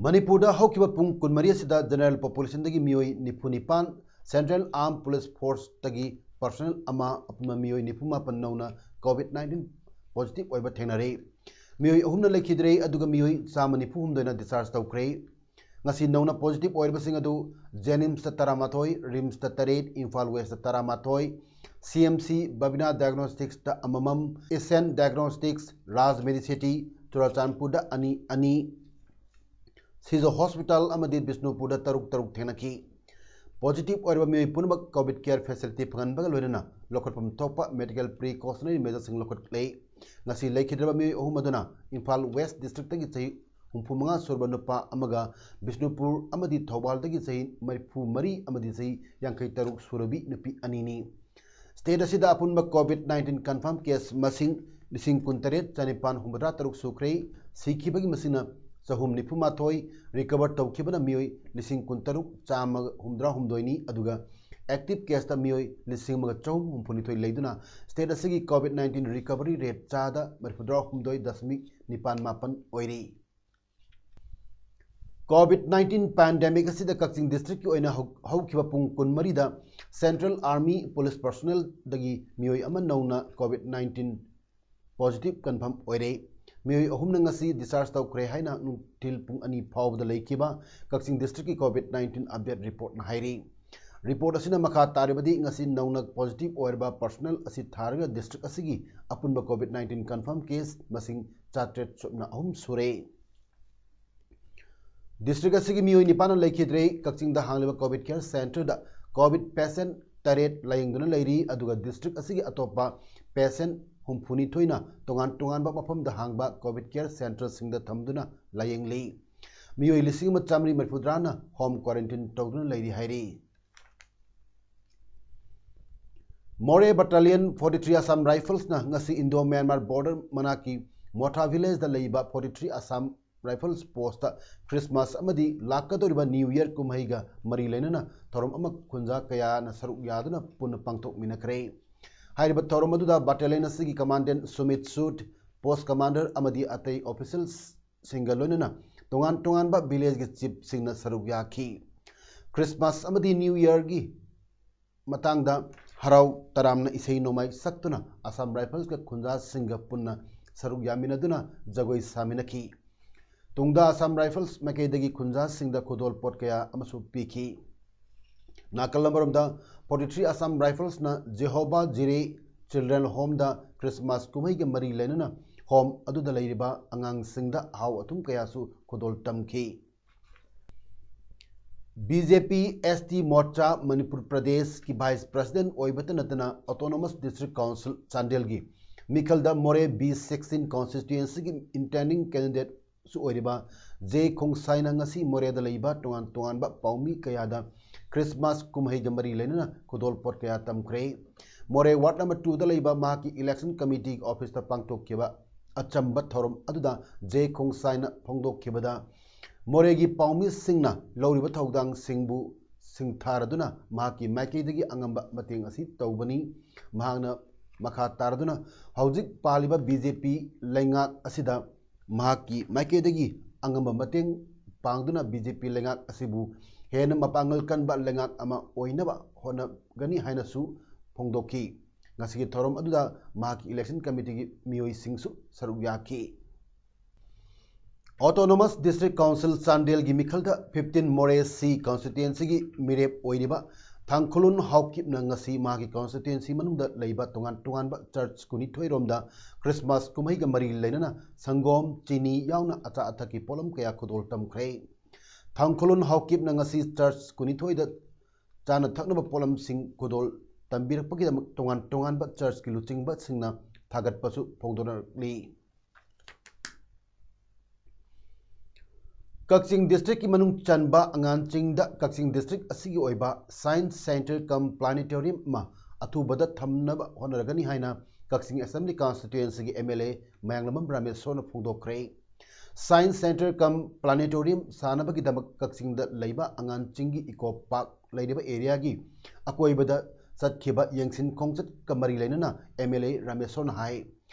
ꯃꯅꯤꯄꯨꯔꯗ ꯍꯧꯈꯤꯕ ꯄꯨꯡ ꯀꯨꯟꯃꯔꯤ ꯑꯁꯤꯗ general population ꯗꯒꯤ ꯃꯤꯑꯣꯏ ꯅꯤꯐꯨ ꯅꯤꯄꯥꯟ, Central Armed Police Force ꯇꯒꯤ personnel ꯑꯃ, ꯑꯄꯨꯟꯕ ꯃꯤꯑꯣꯏ ꯅꯤꯐꯨ ꯃꯥꯄꯟ ꯅꯧꯅ COVID nineteen positive ꯑꯣꯏꯕ ꯊꯦꯡꯅꯔꯦ꯫ ꯃꯤꯑꯣꯏ ꯑꯍꯨꯝꯅ ꯂꯩꯈꯤꯗ꯭ꯔꯦ, ꯑꯗꯨꯒ ꯃꯤꯑꯣꯏ ꯆꯥꯝꯃ ꯅꯤꯐꯨ ꯍꯨꯝꯗꯣꯏꯅ discharge ꯇꯧꯈ꯭ꯔꯦ꯫ ꯉꯁꯤ ꯅꯧꯅ positive ꯑꯣꯏꯔꯤꯕꯁꯤꯡ ꯑꯗꯨ JNIMS ꯇ ꯇꯔꯥꯃꯥꯊꯣꯏ, RIMS ꯇ ꯇꯔꯦꯠ, ꯏꯝꯐꯥꯜ West ꯇ ꯇꯔꯥꯃꯥꯊꯣꯏ, CMC Babina Diagnostics ꯇ ꯑꯃꯃꯝ, Asian Diagnostics, Raj Medicity, ꯆꯨꯔꯥꯆꯥꯟꯄꯨꯔꯗ ꯑꯅꯤ ꯑꯅꯤ, ꯁꯤꯖ Hospital ꯑꯃꯗꯤ ꯕꯤꯁꯅꯨꯄꯨꯔꯗ ꯇꯔꯨꯛ ꯇꯔꯨꯛ ꯊꯦꯡꯅꯈꯤ꯫ Positive ꯑꯣꯏꯔꯕ ꯃꯤꯑꯣꯏ ꯄꯨꯝꯅꯃꯛ COVID care facility ꯐꯪꯍꯟꯕꯒ ꯂꯣꯏꯅꯅ ꯂꯧꯈꯠꯐꯝ ꯊꯣꯛꯄ medical precautionary measure ꯁꯤꯡ ꯂꯧꯈꯠꯂꯦ꯫ ꯉꯁꯤ ꯂꯩꯈꯤꯗ꯭ꯔꯕ ꯃꯤꯑꯣꯏ ꯑꯍꯨꯝ ꯑꯗꯨꯅ ꯏꯝꯐꯥꯜ West District ꯇꯒꯤ ꯆꯍꯤ ꯍꯨꯝꯐꯨ ꯃꯉꯥ ꯁꯨꯔꯕ ꯅꯨꯄꯥ ꯑꯃꯒ ꯕꯤꯁꯅꯨꯄꯨꯔ ꯑꯃꯗꯤ ꯊꯧꯕꯥꯜꯗꯒꯤ ꯆꯍꯤ ꯃꯔꯤꯐꯨ ꯃꯔꯤ ꯑꯃꯗꯤ ꯆꯍꯤ ꯌꯥꯡꯈꯩ ꯇꯔꯨꯛ ꯁꯨꯔꯕꯤ ꯅꯨꯄꯤ ꯑꯅꯤꯅꯤ꯫ State ꯑꯁꯤꯗ ꯑꯄꯨꯟꯕ COVID nineteen confirm case ꯃꯁꯤꯡ ꯂꯤꯁꯤꯡ ꯀꯨꯟꯇꯔꯦꯠ ꯆꯅꯤꯄꯥꯟ ꯍꯨꯝꯐꯨꯇꯔꯥ ꯇꯔꯨꯛ ꯁꯨꯈ꯭ꯔꯦ꯫ ꯁꯤꯈꯤꯕꯒꯤ ꯃꯁꯤꯡꯅ ꯆꯍꯨꯝ ꯅꯤꯐꯨ ꯃꯥꯊꯣꯏ, recover ꯇꯧꯈꯤꯕꯅ ꯃꯤꯑꯣꯏ ꯂꯤꯁꯤꯡ ꯀꯨꯟꯇꯔꯨꯛ ꯆꯥꯝꯃ ꯍꯨꯝꯐꯨꯇꯔꯥ ꯍꯨꯝꯗꯣꯏꯅꯤ, ꯑꯗꯨꯒ active case ꯇ ꯃꯤꯑꯣꯏ ꯂꯤꯁꯤꯡ ꯑꯃꯒ ꯆꯍꯨꯝ ꯍꯨꯝꯐꯨ ꯅꯤꯊꯣꯏ ꯂꯩꯗꯨꯅ state ꯑꯁꯤꯒꯤ COVID nineteen recovery rate ꯆꯥꯗ ꯃꯔꯤꯐꯨꯇꯔꯥ ꯍꯨꯝꯗꯣꯏ ꯗꯁꯃꯤꯛ ꯅꯤꯄꯥꯟ ꯃꯥꯄꯟ ꯑꯣꯏꯔꯤ꯫ COVID nineteen pandemic ꯑꯁꯤꯗ ꯀꯛꯆꯤꯡ district ꯀꯤ ꯑꯣꯏꯅ ꯍꯧ-, ꯍꯧꯈꯤꯕ ꯄꯨꯡ ꯀꯨꯟꯃꯔꯤꯗ Central Army Police personnel ꯗꯒꯤ ꯃꯤꯑꯣꯏ ꯑꯃ ꯅꯧꯅ COVID nineteen positive confirm ꯑꯣꯏꯔꯦ꯫ ꯃꯤꯑꯣꯏ ꯑꯍꯨꯝꯅ ꯉꯁꯤ discharge ꯇꯧꯈ꯭ꯔꯦ ꯍꯥꯏꯅ ꯅꯨꯡꯊꯤꯜ ꯄꯨꯡ ꯑꯅꯤ ꯐꯥꯎꯕꯗ ꯂꯩꯈꯤꯕ ꯀꯛꯆꯤꯡ district ꯀꯤ COVID nineteen update report ꯅ ꯍꯥꯏꯔꯤ꯫ Report ꯑꯁꯤꯅ ꯃꯈꯥ ꯇꯥꯔꯤꯕꯗꯤ ꯉꯁꯤ ꯅꯧꯅ positive ꯑꯣꯏꯔꯕ personnel ꯑꯁꯤ ꯊꯥꯔꯒ district ꯑꯁꯤꯒꯤ ꯑꯄꯨꯟꯕ COVID nineteen confirm case ꯃꯁꯤꯡ ꯆꯥꯇ꯭ꯔꯦꯠ ꯁꯨꯞꯅ ꯑꯍꯨꯝ ꯁꯨꯔꯦ꯫ District ꯑꯁꯤꯒꯤ ꯃꯤꯑꯣꯏ ꯅꯤꯄꯥꯟꯅ ꯂꯩꯈꯤꯗ꯭ꯔꯦ꯫ ꯀꯛꯆꯤꯡꯗ ꯍꯥꯡꯂꯤꯕ COVID care centreꯗ COVID patient ꯇꯔꯦꯠ ꯂꯥꯌꯦꯡꯗꯨꯅ ꯂꯩꯔꯤ, ꯑꯗꯨꯒ district ꯑꯁꯤꯒꯤ ꯑꯇꯣꯞꯄ patient ꯍꯨꯝꯐꯨꯅꯤꯊꯣꯏꯅ ꯇꯣꯉꯥꯟ ꯇꯣꯉꯥꯟꯕ ꯃꯐꯝꯗ ꯍꯥꯡꯕ COVID care centreꯁꯤꯡꯗ ꯊꯝꯗꯨꯅ ꯂꯥꯌꯦꯡꯂꯤ꯫ ꯃꯤꯑꯣꯏ ꯂꯤꯁꯤꯡ ꯑꯃ ꯆꯥꯃꯔꯤ ꯃꯔꯤꯐꯨꯇꯔꯥꯅ home quarantine ꯇꯧꯗꯨꯅ ꯂꯩꯔꯤ ꯍꯥꯏꯔꯤ꯫ Moreh Battalion forty three Assam Riflesꯅ ꯉꯁꯤ Indo Myanmar border ꯃꯅꯥꯛꯀꯤ ꯃꯣꯊꯥ villageꯗ ꯂꯩꯕ forty three Assam Rifles postꯇ Christmas ꯑꯃꯗꯤ ꯂꯥꯛꯀꯗꯧꯔꯤꯕ New Year ꯀꯨꯝꯍꯩꯒ ꯃꯔꯤ ꯂꯩꯅꯅ ꯊꯧꯔꯝ ꯑꯃ ꯈꯨꯟꯖꯥ ꯀꯌꯥꯅ ꯁꯔꯨꯛ ꯌꯥꯗꯨꯅ ꯄꯨꯟꯅ ꯄꯥꯡꯊꯣꯛꯃꯤꯟꯅꯈ꯭ꯔꯦ꯫ ꯍꯥꯏꯔꯤꯕ ꯊꯧꯔꯝ ꯑꯗꯨꯗ battalion ꯑꯁꯤꯒꯤ commandant ꯁꯨꯃꯤꯠ ꯁꯨꯠ, post commander ꯑꯃꯗꯤ ꯑꯇꯩ officialꯁꯤꯡꯒ ꯂꯣꯏꯅꯅ ꯇꯣꯉꯥꯟ ꯇꯣꯉꯥꯟꯕ villageꯀꯤ chiefꯁꯤꯡꯅ ꯁꯔꯨꯛ ꯌꯥꯈꯤ꯫ Christmas ꯑꯃꯗꯤ New Yearꯒꯤ ꯃꯇꯥꯡꯗ ꯍꯔꯥꯎ ꯇꯔꯥꯝꯅ ꯏꯁꯩ ꯅꯣꯡꯃꯥꯏ ꯁꯛꯇꯨꯅ Assam Riflesꯀ ꯈꯨꯟꯖꯥꯁꯤꯡꯒ ꯄꯨꯟꯅ ꯁꯔꯨꯛ ꯌꯥꯃꯤꯟꯅꯗꯨꯅ ꯖꯒꯣꯏ ꯁꯥꯃꯤꯟꯅꯈꯤ꯫ ꯇꯨꯡꯗ Assam Rifles ꯃꯥꯏꯀꯩꯗꯒꯤ ꯈꯨꯟꯖꯥꯁꯤꯡꯗ ꯈꯨꯗꯣꯜ ꯄꯣꯠ ꯀꯌꯥ ꯑꯃꯁꯨ ꯄꯤꯈꯤ꯫ ꯅꯥꯀꯜ ꯑꯃꯔꯣꯝꯗ forty three Assam Riflesꯅ Jehovah Jireh Children Homeꯗ Christmas ꯀꯨꯝꯍꯩꯒ ꯃꯔꯤ ꯂꯩꯅꯅ home ꯑꯗꯨꯗ ꯂꯩꯔꯤꯕ ꯑꯉꯥꯡꯁꯤꯡꯗ ꯑꯍꯥꯎ ꯑꯊꯨꯝ ꯀꯌꯥꯁꯨ ꯈꯨꯗꯣꯜ ꯇꯝꯈꯤ꯫ BJP ST Morcha ꯃꯅꯤꯄꯨꯔ ꯄ꯭ꯔꯗꯦꯁꯀꯤ vice president ꯑꯣꯏꯕꯇ ꯅꯠꯇꯅ Autonomous District Council ꯆꯥꯟꯗꯦꯜꯒꯤ ꯃꯤꯈꯜꯗ Moreh B sixteen constituencyꯒꯤ intending candidateꯁꯨ ꯑꯣꯏꯔꯤꯕ ꯖꯦ ꯈꯣꯡꯁꯥꯏꯅ ꯉꯁꯤ ꯃꯣꯔꯦꯗ ꯂꯩꯕ ꯇꯣꯉꯥꯟ ꯇꯣꯉꯥꯟꯕ ꯄꯥꯎꯃꯤ ꯀꯌꯥꯗ Christmas ꯀꯨꯝꯍꯩꯒ ꯃꯔꯤ ꯂꯩꯅꯅ ꯈꯨꯗꯣꯜ ꯄꯣꯠ ꯀꯌꯥ ꯇꯝꯈ꯭ꯔꯦ꯫ ꯃꯣꯔꯦ ward number twoꯗ ꯂꯩꯕ ꯃꯍꯥꯛꯀꯤ election committeeꯒꯤ officeꯇ ꯄꯥꯡꯊꯣꯛꯈꯤꯕ ꯑꯆꯝꯕ ꯊꯧꯔꯝ ꯑꯗꯨꯗ ꯖꯦ ꯈꯣꯡꯁꯥꯏꯅ ꯐꯣꯡꯗꯣꯛꯈꯤꯕꯗ, ꯃꯣꯔꯦꯒꯤ ꯄꯥꯎꯃꯤꯁꯤꯡꯅ ꯂꯧꯔꯤꯕ ꯊꯧꯗꯥꯡꯁꯤꯡꯕꯨ ꯁꯤꯡꯊꯥꯔꯗꯨꯅ ꯃꯍꯥꯛꯀꯤ ꯃꯥꯏꯀꯩꯗꯒꯤ ꯑꯉꯝꯕ ꯃꯇꯦꯡ ꯑꯁꯤ ꯇꯧꯕꯅꯤ꯫ ꯃꯍꯥꯛꯅ ꯃꯈꯥ ꯇꯥꯔꯗꯨꯅ ꯍꯧꯖꯤꯛ ꯄꯥꯜꯂꯤꯕ BJP ꯂꯩꯉꯥꯛ ꯑꯁꯤꯗ ꯃꯍꯥꯛꯀꯤ ꯃꯥꯏꯀꯩꯗꯒꯤ ꯑꯉꯝꯕ ꯃꯇꯦꯡ ꯄꯥꯡꯗꯨꯅ BJP ꯂꯩꯉꯥꯛ ꯑꯁꯤꯕꯨ ꯍꯦꯟꯅ ꯃꯄꯥꯡꯒꯜ ꯀꯟꯕ ꯂꯩꯉꯥꯛ ꯑꯃ ꯑꯣꯏꯅꯕ ꯍꯣꯠꯅꯒꯅꯤ ꯍꯥꯏꯅꯁꯨ ꯐꯣꯡꯗꯣꯛꯈꯤ꯫ ꯉꯁꯤꯒꯤ ꯊꯧꯔꯝ ꯑꯗꯨꯗ ꯃꯍꯥꯛꯀꯤ election committeeꯒꯤ ꯃꯤꯑꯣꯏꯁꯤꯡꯁꯨ ꯁꯔꯨꯛ ꯌꯥꯈꯤ꯫ Autonomous District Council ꯆꯥꯟꯗꯦꯜꯒꯤ ꯃꯤꯈꯜꯗ fifteen Moreh C constituencyꯒꯤ ꯃꯤꯔꯦꯞ ꯑꯣꯏꯔꯤꯕ ꯊꯥꯡꯈꯨꯂꯨꯟ ꯍꯥꯎꯀꯤꯞꯅ ꯉꯁꯤ ꯃꯍꯥꯛꯀꯤ ꯀꯟꯁꯇꯤꯇ꯭ꯋꯦꯟꯁꯤ ꯃꯅꯨꯡꯗ ꯂꯩꯕ ꯇꯣꯉꯥꯟ ꯇꯣꯉꯥꯟꯕ ꯆꯔꯆ ꯀꯨꯟꯅꯤꯊꯣꯏ ꯔꯣꯝꯗ ꯈ꯭ꯔꯤꯁꯃꯥꯁ ꯀꯨꯝꯍꯩꯒ ꯃꯔꯤ ꯂꯩꯅꯅ ꯁꯪꯒꯣꯝ, ꯆꯤꯅꯤ ꯌꯥꯎꯅ ꯑꯆꯥ ꯑꯊꯛꯀꯤ ꯄꯣꯠꯂꯝ ꯀꯌꯥ ꯈꯨꯗꯣꯜ ꯇꯝꯈ꯭ꯔꯦ꯫ ꯊꯥꯡꯈꯨꯂꯨꯟ ꯍꯥꯎꯀꯤꯞꯅ ꯉꯁꯤ ꯆꯔꯆ ꯀꯨꯟꯅꯤꯊꯣꯏꯗ ꯆꯥꯅ ꯊꯛꯅꯕ ꯄꯣꯠꯂꯝꯁꯤꯡ ꯈꯨꯗꯣꯜ ꯇꯝꯕꯤꯔꯛꯄꯒꯤꯗꯃꯛ ꯇꯣꯉꯥꯟ ꯇꯣꯉꯥꯟꯕ ꯆꯔꯆꯀꯤ ꯂꯨꯆꯤꯡꯕꯁꯤꯡꯅ ꯊꯥꯒꯠꯄꯁꯨ ꯐꯣꯡꯗꯣꯔꯛꯂꯤ꯫ ꯀꯛꯆꯤꯡ ꯗꯤꯁꯇ꯭ꯔꯤꯛꯀꯤ ꯃꯅꯨꯡ ꯆꯟꯕ ꯑꯉꯥꯡꯁꯤꯡꯗ ꯀꯛꯆꯤꯡ ꯗꯤꯁꯇ꯭ꯔꯤꯛ ꯑꯁꯤꯒꯤ ꯑꯣꯏꯕ ꯁꯥꯏꯟꯁ ꯁꯦꯟꯇꯔ ꯀꯝ ꯄ꯭ꯂꯥꯅꯦꯇꯣꯔꯤꯌꯝ ꯑꯃ ꯑꯊꯨꯕꯗ ꯊꯝꯅꯕ ꯍꯣꯠꯅꯔꯒꯅꯤ ꯍꯥꯏꯅ ꯀꯛꯆꯤꯡ ꯑꯦꯁꯦꯝꯕ꯭ꯂꯤ ꯀꯟꯁꯇꯤꯇ꯭ꯋꯦꯟꯁꯤꯒꯤ ꯑꯦꯝ ꯑꯦꯜ ꯑꯦ ꯃꯌꯥꯡꯂꯝꯕꯝ ꯔꯥꯃꯦꯁꯣꯔꯅ ꯐꯣꯡꯗꯣꯛꯈ꯭ꯔꯦ꯫ ꯁꯥꯏꯟꯁ ꯁꯦꯟꯇꯔ ꯀꯝ ꯄ꯭ꯂꯥꯅꯦꯇꯣꯔꯤꯌꯝ ꯁꯥꯅꯕꯒꯤꯗꯃꯛ ꯀꯛꯆꯤꯡꯗ ꯂꯩꯕ ꯑꯉꯥꯡꯁꯤꯡꯒꯤ ꯏꯀꯣ ꯄꯥꯔꯛ ꯂꯩꯔꯤꯕ ꯑꯦꯔꯤꯌꯥꯒꯤ ꯑꯀꯣꯏꯕꯗ ꯆꯠꯈꯤꯕ ꯌꯦꯡꯁꯤꯟ ꯈꯣꯡꯆꯠꯀ ꯃꯔꯤ ꯂꯩꯅꯅ ꯑꯦꯝ ꯑꯦꯜ ꯑꯦ ꯔꯥꯃꯦꯁꯣꯔꯅ ꯍꯥꯏ꯫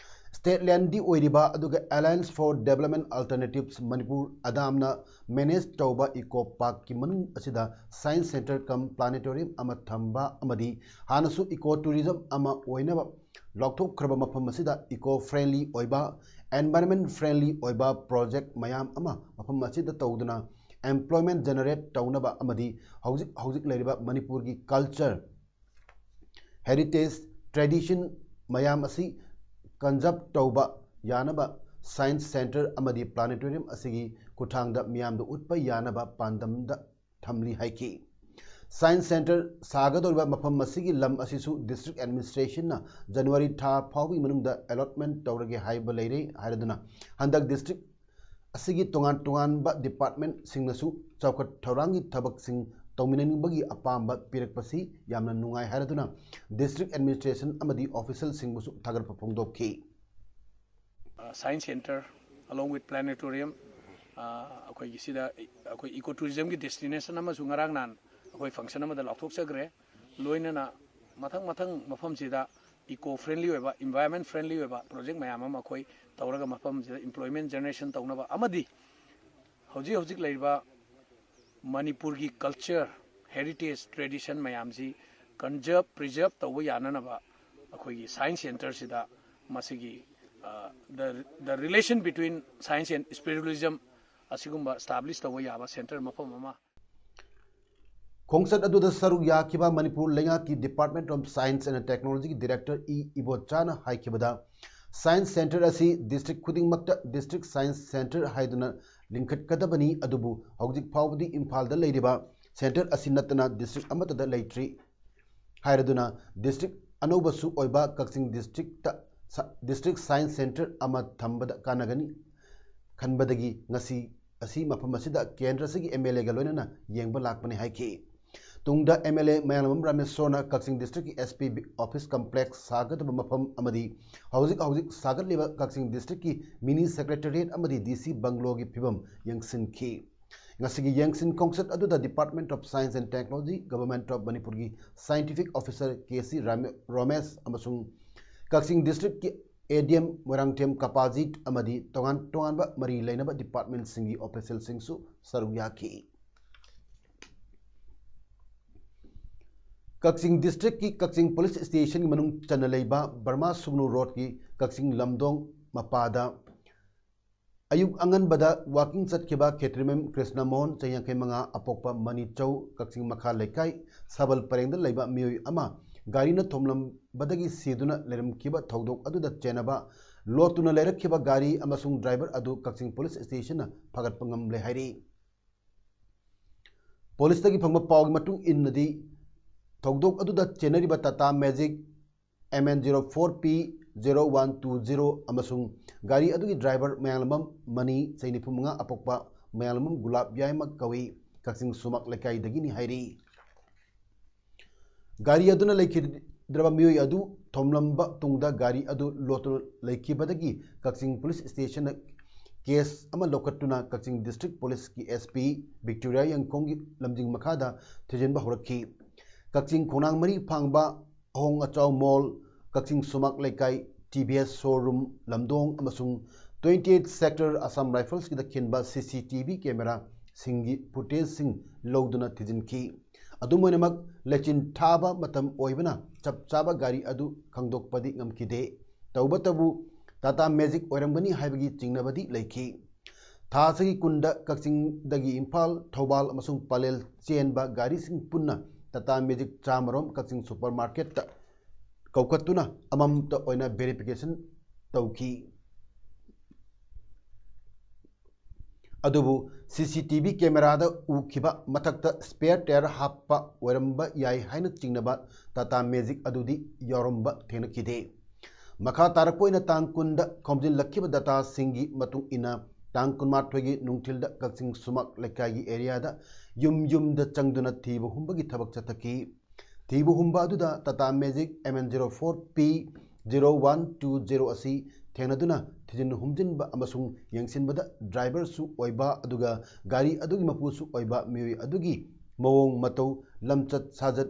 ꯁ꯭ꯇꯦꯠ ꯂꯦꯟꯗꯤ ꯑꯣꯏꯔꯤꯕ ꯑꯗꯨꯒ Alliance for Development Alternatives Manipur ꯑꯗꯥꯝꯅ ꯃꯦꯅꯦꯖ ꯇꯧꯕ ꯏꯀꯣ ꯄꯥꯔꯛꯀꯤ ꯃꯅꯨꯡ ꯑꯁꯤꯗ ꯁꯥꯏꯟꯁ ꯁꯦꯟꯇꯔ ꯀꯝ ꯄ꯭ꯂꯥꯅꯦꯇꯣꯔꯤꯌꯝ ꯑꯃ ꯊꯝꯕ ꯑꯃꯗꯤ ꯍꯥꯟꯅꯁꯨ ꯏꯀꯣ ꯇꯨꯔꯤꯖꯝ ꯑꯃ ꯑꯣꯏꯅꯕ ꯂꯥꯎꯊꯣꯛꯈ꯭ꯔꯕ ꯃꯐꯝ ꯑꯁꯤꯗ ꯏꯀꯣ ꯐ꯭ꯔꯦꯟꯂꯤ ꯑꯣꯏꯕ, ꯑꯦꯟꯚꯥꯏꯔꯟꯃꯦꯟ ꯐ꯭ꯔꯦꯟꯂꯤ ꯑꯣꯏꯕ ꯄ꯭ꯔꯣꯖꯦꯛ ꯃꯌꯥꯝ ꯑꯃ ꯃꯐꯝ ꯑꯁꯤꯗ ꯇꯧꯗꯨꯅ ꯑꯦꯝꯄ꯭ꯂꯣꯏꯃꯦꯟ ꯖꯦꯅꯔꯦꯠ ꯇꯧꯅꯕ ꯑꯃꯗꯤ ꯍꯧꯖꯤꯛ ꯍꯧꯖꯤꯛ ꯂꯩꯔꯤꯕ ꯃꯅꯤꯄꯨꯔꯒꯤ ꯀꯜꯆꯔ, ꯍꯦꯔꯤꯇꯦꯖ, ꯇ꯭ꯔꯦꯗꯤꯁꯟ ꯃꯌꯥꯝ ꯑꯁꯤ ꯀꯟꯖꯔꯕ ꯇꯧꯕ ꯌꯥꯅꯕ ꯁꯥꯏꯟꯁ ꯁꯦꯟꯇꯔ ꯑꯃꯗꯤ ꯄ꯭ꯂꯥꯅꯦꯇꯣꯔꯤꯌꯝ ꯑꯁꯤꯒꯤ ꯈꯨꯠꯊꯥꯡꯗ ꯃꯤꯌꯥꯝꯗ ꯎꯠꯄ ꯌꯥꯅꯕ ꯄꯥꯟꯗꯝꯗ ꯊꯝꯂꯤ ꯍꯥꯏꯈꯤ꯫ ꯁꯥꯏꯟꯁ ꯁꯦꯟꯇꯔ ꯁꯥꯒꯗꯧꯔꯤꯕ ꯃꯐꯝ ꯑꯁꯤꯒꯤ ꯂꯝ ꯑꯁꯤꯁꯨ ꯗꯤꯁꯇ꯭ꯔꯤꯛ ꯑꯦꯗꯃꯤꯅꯤꯁꯇ꯭ꯔꯦꯁꯟꯅ ꯖꯅꯋꯥꯔꯤ ꯊꯥ ꯐꯥꯎꯕꯒꯤ ꯃꯅꯨꯡꯗ ꯑꯦꯂꯣꯠꯃꯦꯟ ꯇꯧꯔꯒꯦ ꯍꯥꯏꯕ ꯂꯩꯔꯦ ꯍꯥꯏꯔꯗꯨꯅ ꯍꯟꯗꯛ ꯗꯤꯁꯇ꯭ꯔꯤꯛ ꯑꯁꯤꯒꯤ ꯇꯣꯉꯥꯟ ꯇꯣꯉꯥꯟꯕ ꯗꯤꯄꯥꯔꯠꯃꯦꯟꯠꯁꯤꯡꯅꯁꯨ ꯆꯥꯎꯈꯠ ꯊꯧꯔꯥꯡꯒꯤ ꯊꯕꯛꯁꯤꯡ ꯇꯧꯃꯤꯟꯅꯅꯤꯡꯕꯒꯤ ꯑꯄꯥꯝꯕ ꯄꯤꯔꯛꯄꯁꯤ ꯌꯥꯝꯅ ꯅꯨꯡꯉꯥꯏ ꯍꯥꯏꯔꯗꯨꯅ ꯗꯤꯁꯇ꯭ꯔꯤꯛ ꯑꯦꯗꯃꯤꯅꯤꯁꯇ꯭ꯔꯦꯁꯟ ꯑꯃꯗꯤ ꯑꯣꯐꯤꯁꯤꯌꯦꯜꯁꯤꯡꯕꯨꯁꯨ ꯊꯥꯒꯠꯄ ꯐꯣꯡꯗꯣꯛꯈꯤ꯫ Science Centre along with planetarium, ꯑꯩꯈꯣꯏꯒꯤ ꯁꯤꯗ ꯑꯩꯈꯣꯏ ꯏꯀꯣ ꯇꯨꯔꯤꯖꯝꯒꯤ ꯗꯦꯁꯇꯤꯅꯦꯁꯟ ꯑꯃꯁꯨ ꯉꯔꯥꯡ ꯅꯍꯥꯟ ꯑꯩꯈꯣꯏ ꯐꯪꯁꯟ ꯑꯃꯗ ꯂꯥꯎꯊꯣꯛꯆꯈ꯭ꯔꯦ꯫ ꯂꯣꯏꯅꯅ ꯃꯊꯪ ꯃꯊꯪ ꯃꯐꯝꯁꯤꯗ ꯏꯀꯣ ꯐ꯭ꯔꯦꯟꯂꯤ ꯑꯣꯏꯕ, ꯏꯟꯚꯥꯏꯔꯟꯃꯦꯟ ꯐ꯭ꯔꯦꯟꯂꯤ ꯑꯣꯏꯕ ꯄ꯭ꯔꯣꯖꯦꯛ ꯃꯌꯥꯝ ꯑꯃ ꯑꯩꯈꯣꯏ ꯇꯧꯔꯒ ꯃꯐꯝꯁꯤꯗ ꯏꯝꯄ꯭ꯂꯣꯏꯃꯦꯟ ꯖꯦꯅꯦꯔꯦꯁꯟ ꯇꯧꯅꯕ ꯑꯃꯗꯤ ꯍꯧꯖꯤꯛ ꯍꯧꯖꯤꯛ ꯂꯩꯔꯤꯕ ꯃꯅꯤꯄꯨꯔꯒꯤ ꯀꯜꯆꯔ, ꯍꯦꯔꯤꯇꯦꯖ, ꯇ꯭ꯔꯦꯗꯤꯁꯟ ꯃꯌꯥꯝꯁꯤ ꯀꯟꯖꯔꯕ, ꯄ꯭ꯔꯤꯖꯔꯕ ꯇꯧꯕ ꯌꯥꯅꯅꯕ ꯑꯩꯈꯣꯏꯒꯤ ꯁꯥꯏꯟꯁ ꯁꯦꯟꯇꯔꯁꯤꯗ ꯃꯁꯤꯒꯤ the relation between science and spiritualism ꯑꯁꯤꯒꯨꯝꯕ establish ꯇꯧꯕ ꯌꯥꯕ ꯁꯦꯟꯇꯔ ꯃꯐꯝ ꯑꯃ ꯈꯣꯡꯆꯠ ꯑꯗꯨꯗ ꯁꯔꯨꯛ ꯌꯥꯈꯤꯕ ꯃꯅꯤꯄꯨꯔ ꯂꯩꯉꯥꯛꯀꯤ Department of Science and Technology ꯒꯤ Director ꯏ ꯏꯕꯣꯆꯥꯅ ꯍꯥꯏꯈꯤꯕꯗ, Science Center ꯑꯁꯤ district ꯈꯨꯗꯤꯡꯃꯛꯇ District Science Center ꯍꯥꯏꯗꯨꯅ ꯂꯤꯡꯈꯠꯀꯗꯕꯅꯤ, ꯑꯗꯨꯕꯨ ꯍꯧꯖꯤꯛ ꯐꯥꯎꯕꯗꯤ ꯏꯝꯐꯥꯜꯗ ꯂꯩꯔꯤꯕ center ꯑꯁꯤ ꯅꯠꯇꯅ district ꯑꯃꯠꯇꯗ ꯂꯩꯇ꯭ꯔꯤ ꯍꯥꯏꯔꯗꯨꯅ, district ꯑꯅꯧꯕꯁꯨ ꯑꯣꯏꯕ ꯀꯛꯆꯤꯡ district ꯇ ꯁ-, District Science Center ꯑꯃ ꯊꯝꯕꯗ ꯀꯥꯟꯅꯒꯅꯤ ꯈꯟꯕꯗꯒꯤ ꯉꯁꯤ ꯑꯁꯤ ꯃꯐꯝ ꯑꯁꯤꯗ ꯀꯦꯟꯗ꯭ꯔ ꯑꯁꯤꯒꯤ M L A ꯒ ꯂꯣꯏꯅꯅ ꯌꯦꯡꯕ ꯂꯥꯛꯄꯅꯤ ꯍꯥꯏꯈꯤ꯫ ꯇꯨꯡꯗ M L A Mayanglambam ꯔꯥꯃꯦꯁꯣꯔꯅ Kakching district ꯀꯤ S P office complex ꯁꯥꯒꯗꯕ ꯃꯐꯝ ꯑꯃꯗꯤ ꯍꯧꯖꯤꯛ ꯍꯧꯖꯤꯛ ꯁꯥꯒꯠꯂꯤꯕ ꯀꯛꯆꯤꯡ district ꯀꯤ mini secretariat ꯑꯃꯗꯤ D C bungalow ꯒꯤ ꯐꯤꯕꯝ ꯌꯦꯡꯁꯤꯟꯈꯤ꯫ ꯉꯁꯤꯒꯤ ꯌꯦꯡꯁꯤꯟ ꯈꯣꯡꯆꯠ ꯑꯗꯨꯗ Department of Science and Technology, Government of ꯃꯅꯤꯄꯨꯔꯒꯤ scientific officer ꯀꯦ ꯁꯤ ꯔꯥꯃꯦ-, ꯔꯣꯃꯦꯁ ꯑꯃꯁꯨꯡ ꯀꯛꯆꯤꯡ district ꯀꯤ A D M ꯃꯣꯏꯔꯥꯡꯊꯦꯝ ꯀꯄꯥꯖꯤꯠ ꯑꯃꯗꯤ ꯇꯣꯉꯥꯟ ꯇꯣꯉꯥꯟꯕ ꯃꯔꯤ ꯂꯩꯅꯕ department ꯁꯤꯡꯒꯤ official ꯁꯤꯡꯁꯨ ꯁꯔꯨꯛ ꯌꯥꯈꯤ꯫ ꯀꯛꯆꯤꯡ district ꯀꯤ ꯀꯛꯆꯤꯡ police station ꯒꯤ ꯃꯅꯨꯡ ꯆꯟꯅ ꯂꯩꯕ ꯕꯔꯃꯥ ꯁꯨꯒꯅꯨ road ꯀꯤ ꯀꯛꯆꯤꯡ ꯂꯝꯗꯣꯡ ꯃꯄꯥꯗ ꯑꯌꯨꯛ ꯑꯉꯟꯕꯗ walking ꯆꯠꯈꯤꯕ ꯈꯦꯇ꯭ꯔꯤꯃꯌꯨꯝ ꯀ꯭ꯔꯤꯁꯅ ꯃꯣꯍꯟ, ꯆꯍꯤ ꯌꯥꯡꯈꯩ ꯃꯉꯥ, ꯑꯄꯣꯛꯄ ꯃꯅꯤꯆꯧ, ꯀꯛꯆꯤꯡ ꯃꯈꯥ ꯂꯩꯀꯥꯏ, ꯁꯥꯕꯜ ꯄꯔꯦꯡꯗ ꯂꯩꯕ ꯃꯤꯑꯣꯏ ꯑꯃ ꯒꯥꯔꯤꯅ ꯊꯣꯝꯂꯝꯕꯗꯒꯤ ꯁꯤꯗꯨꯅ ꯂꯩꯔꯝꯈꯤꯕ ꯊꯧꯗꯣꯛ ꯑꯗꯨꯗ ꯆꯦꯟꯅꯕ ꯂꯣꯠꯇꯨꯅ ꯂꯩꯔꯛꯈꯤꯕ ꯒꯥꯔꯤ ꯑꯃꯁꯨꯡ driver ꯑꯗꯨ ꯀꯛꯆꯤꯡ police station ꯅ ꯐꯥꯒꯠꯄ ꯉꯝꯂꯦ ꯍꯥꯏꯔꯤ꯫ Police ꯇꯒꯤ ꯐꯪꯕ ꯄꯥꯎꯒꯤ ꯃꯇꯨꯡ ꯏꯟꯅꯗꯤ, ꯊꯧꯗꯣꯛ ꯑꯗꯨꯗ ꯆꯦꯟꯅꯔꯤꯕ Tata Magic M N zero four P zero one two zero ꯑꯃꯁꯨꯡ ꯒꯥꯔꯤ ꯑꯗꯨꯒꯤ driver ꯃꯌꯥꯡꯂꯝꯕꯝ ꯃꯅꯤ, ꯆꯍꯤ ꯅꯤꯐꯨ ꯃꯉꯥ, ꯑꯄꯣꯛꯄ ꯃꯌꯥꯡꯂꯝꯕꯝ ꯒꯨꯂꯥꯞ ꯌꯥꯏꯃ ꯀꯧꯏ, ꯀꯛꯆꯤꯡ ꯁꯨꯃꯥꯛ ꯂꯩꯀꯥꯏꯗꯒꯤꯅꯤ ꯍꯥꯏꯔꯤ꯫ ꯒꯥꯔꯤ ꯑꯗꯨꯅ ꯂꯩꯈꯤꯗ꯭ꯔꯕ ꯃꯤꯑꯣꯏ ꯑꯗꯨ ꯊꯣꯝꯂꯝꯕ ꯇꯨꯡꯗ ꯒꯥꯔꯤ ꯑꯗꯨ ꯂꯣꯠꯇꯨꯅ ꯂꯩꯈꯤꯕꯗꯒꯤ ꯀꯛꯆꯤꯡ police station ꯗ case ꯑꯃ ꯂꯧꯈꯠꯇꯨꯅ ꯀꯛꯆꯤꯡ district police ꯀꯤ S P ꯕꯤꯛꯇꯣꯔꯤꯌꯥ ꯌꯥꯡꯈꯣꯡꯒꯤ ꯂꯝꯖꯤꯡ ꯃꯈꯥꯗ ꯊꯤꯖꯤꯟꯕ ꯍꯧꯔꯛꯈꯤ꯫ ꯀꯛꯆꯤꯡ ꯈꯣꯡꯅꯥꯡ ꯃꯔꯤ ꯐꯥꯡꯕ ꯑꯍꯣꯡ ꯑꯆꯥꯎ mall, ꯀꯛꯆꯤꯡ ꯁꯨꯃꯥꯛ ꯂꯩꯀꯥꯏ, T V S showroom, ꯂꯝꯗꯣꯡ ꯑꯃꯁꯨꯡ twenty eight sector Assam Rifles ꯀꯤꯗ ꯈꯤꯟꯕ C C T V camera ꯁꯤꯡꯒꯤ footage ꯁꯤꯡ ꯂꯧꯗꯨꯅ ꯊꯤꯖꯤꯟꯈꯤ꯫ ꯑꯗꯨꯝ ꯑꯣꯏꯅꯃꯛ, ꯂꯩꯆꯤꯟ ꯊꯥꯕ ꯃꯇꯝ ꯑꯣꯏꯕꯅ ꯆꯞ ꯆꯥꯕ ꯒꯥꯔꯤ ꯑꯗꯨ ꯈꯪꯗꯣꯛꯄꯗꯤ ꯉꯝꯈꯤꯗꯦ꯫ ꯇꯧꯕꯇꯕꯨ, Tata Magic ꯑꯣꯏꯔꯝꯒꯅꯤ ꯍꯥꯏꯕꯒꯤ ꯆꯤꯡꯅꯕꯗꯤ ꯂꯩꯈꯤ꯫ ꯊꯥ ꯑꯁꯤꯒꯤ ꯀꯨꯟꯗ ꯀꯛꯆꯤꯡꯗꯒꯤ ꯏꯝꯐꯥꯜ, ꯊꯧꯕꯥꯜ ꯑꯃꯁꯨꯡ ꯄꯂꯦꯜ ꯆꯦꯟꯕ ꯒꯥꯔꯤꯁꯤꯡ ꯄꯨꯟꯅ ꯇꯥꯇꯥ ꯃꯦꯖꯤꯛ ꯆꯥꯝꯃꯔꯣꯝ ꯀꯛꯆꯤꯡ ꯁꯨꯄꯔ ꯃꯥꯔꯀꯦꯠꯇ ꯀꯧꯈꯠꯇꯨꯅ ꯑꯃꯃꯝꯇ ꯑꯣꯏꯅ ꯚꯦꯔꯤꯐꯤꯀꯦꯁꯟ ꯇꯧꯈꯤ꯫ ꯑꯗꯨꯕꯨ ꯁꯤ ꯁꯤ ꯇꯤ ꯚꯤ ꯀꯦꯃꯦꯔꯥꯗ ꯎꯈꯤꯕ ꯃꯊꯛꯇ ꯁ꯭ꯄꯦꯌꯔ ꯇꯥꯌꯔ ꯍꯥꯞꯄ ꯑꯣꯏꯔꯝꯕ ꯌꯥꯏ ꯍꯥꯏꯅ ꯆꯤꯡꯅꯕ ꯇꯥꯇꯥ ꯃꯦꯖꯤꯛ ꯑꯗꯨꯗꯤ ꯌꯥꯎꯔꯝꯕ ꯊꯦꯡꯅꯈꯤꯗꯦ꯫ ꯃꯈꯥ ꯇꯥꯔꯛꯄ ꯑꯣꯏꯅ ꯇꯥꯡ ꯀꯨꯟꯗ ꯈꯣꯝꯖꯤꯜꯂꯛꯈꯤꯕ ꯗꯇꯥꯁꯤꯡꯒꯤ ꯃꯇꯨꯡ ꯏꯟꯅ ꯇꯥꯡ ꯀꯨꯟꯃꯥꯊꯣꯏꯒꯤ ꯅꯨꯡꯊꯤꯜꯗ ꯀꯛꯆꯤꯡ ꯁꯨꯃꯥꯛ ꯂꯩꯀꯥꯏꯒꯤ ꯑꯦꯔꯤꯌꯥꯗ ꯌꯨꯝ ꯌꯨꯝꯗ ꯆꯪꯗꯨꯅ ꯊꯤꯕ ꯍꯨꯝꯕꯒꯤ ꯊꯕꯛ ꯆꯠꯊꯈꯤ꯫ ꯊꯤꯕ ꯍꯨꯝꯕ ꯑꯗꯨꯗ Tata magic M N zero four P zero one two zero ꯑꯁꯤ ꯊꯦꯡꯅꯗꯨꯅ ꯊꯤꯖꯤꯟ ꯍꯨꯝꯖꯤꯟꯕ ꯑꯃꯁꯨꯡ ꯌꯦꯡꯁꯤꯟꯕꯗ ꯗ꯭ꯔꯥꯏꯚꯔꯁꯨ ꯑꯣꯏꯕ ꯑꯗꯨꯒ ꯒꯥꯔꯤ ꯑꯗꯨꯒꯤ ꯃꯄꯨꯁꯨ ꯑꯣꯏꯕ ꯃꯤꯑꯣꯏ ꯑꯗꯨꯒꯤ ꯃꯑꯣꯡ ꯃꯇꯧ, ꯂꯝꯆꯠ ꯁꯥꯖꯠ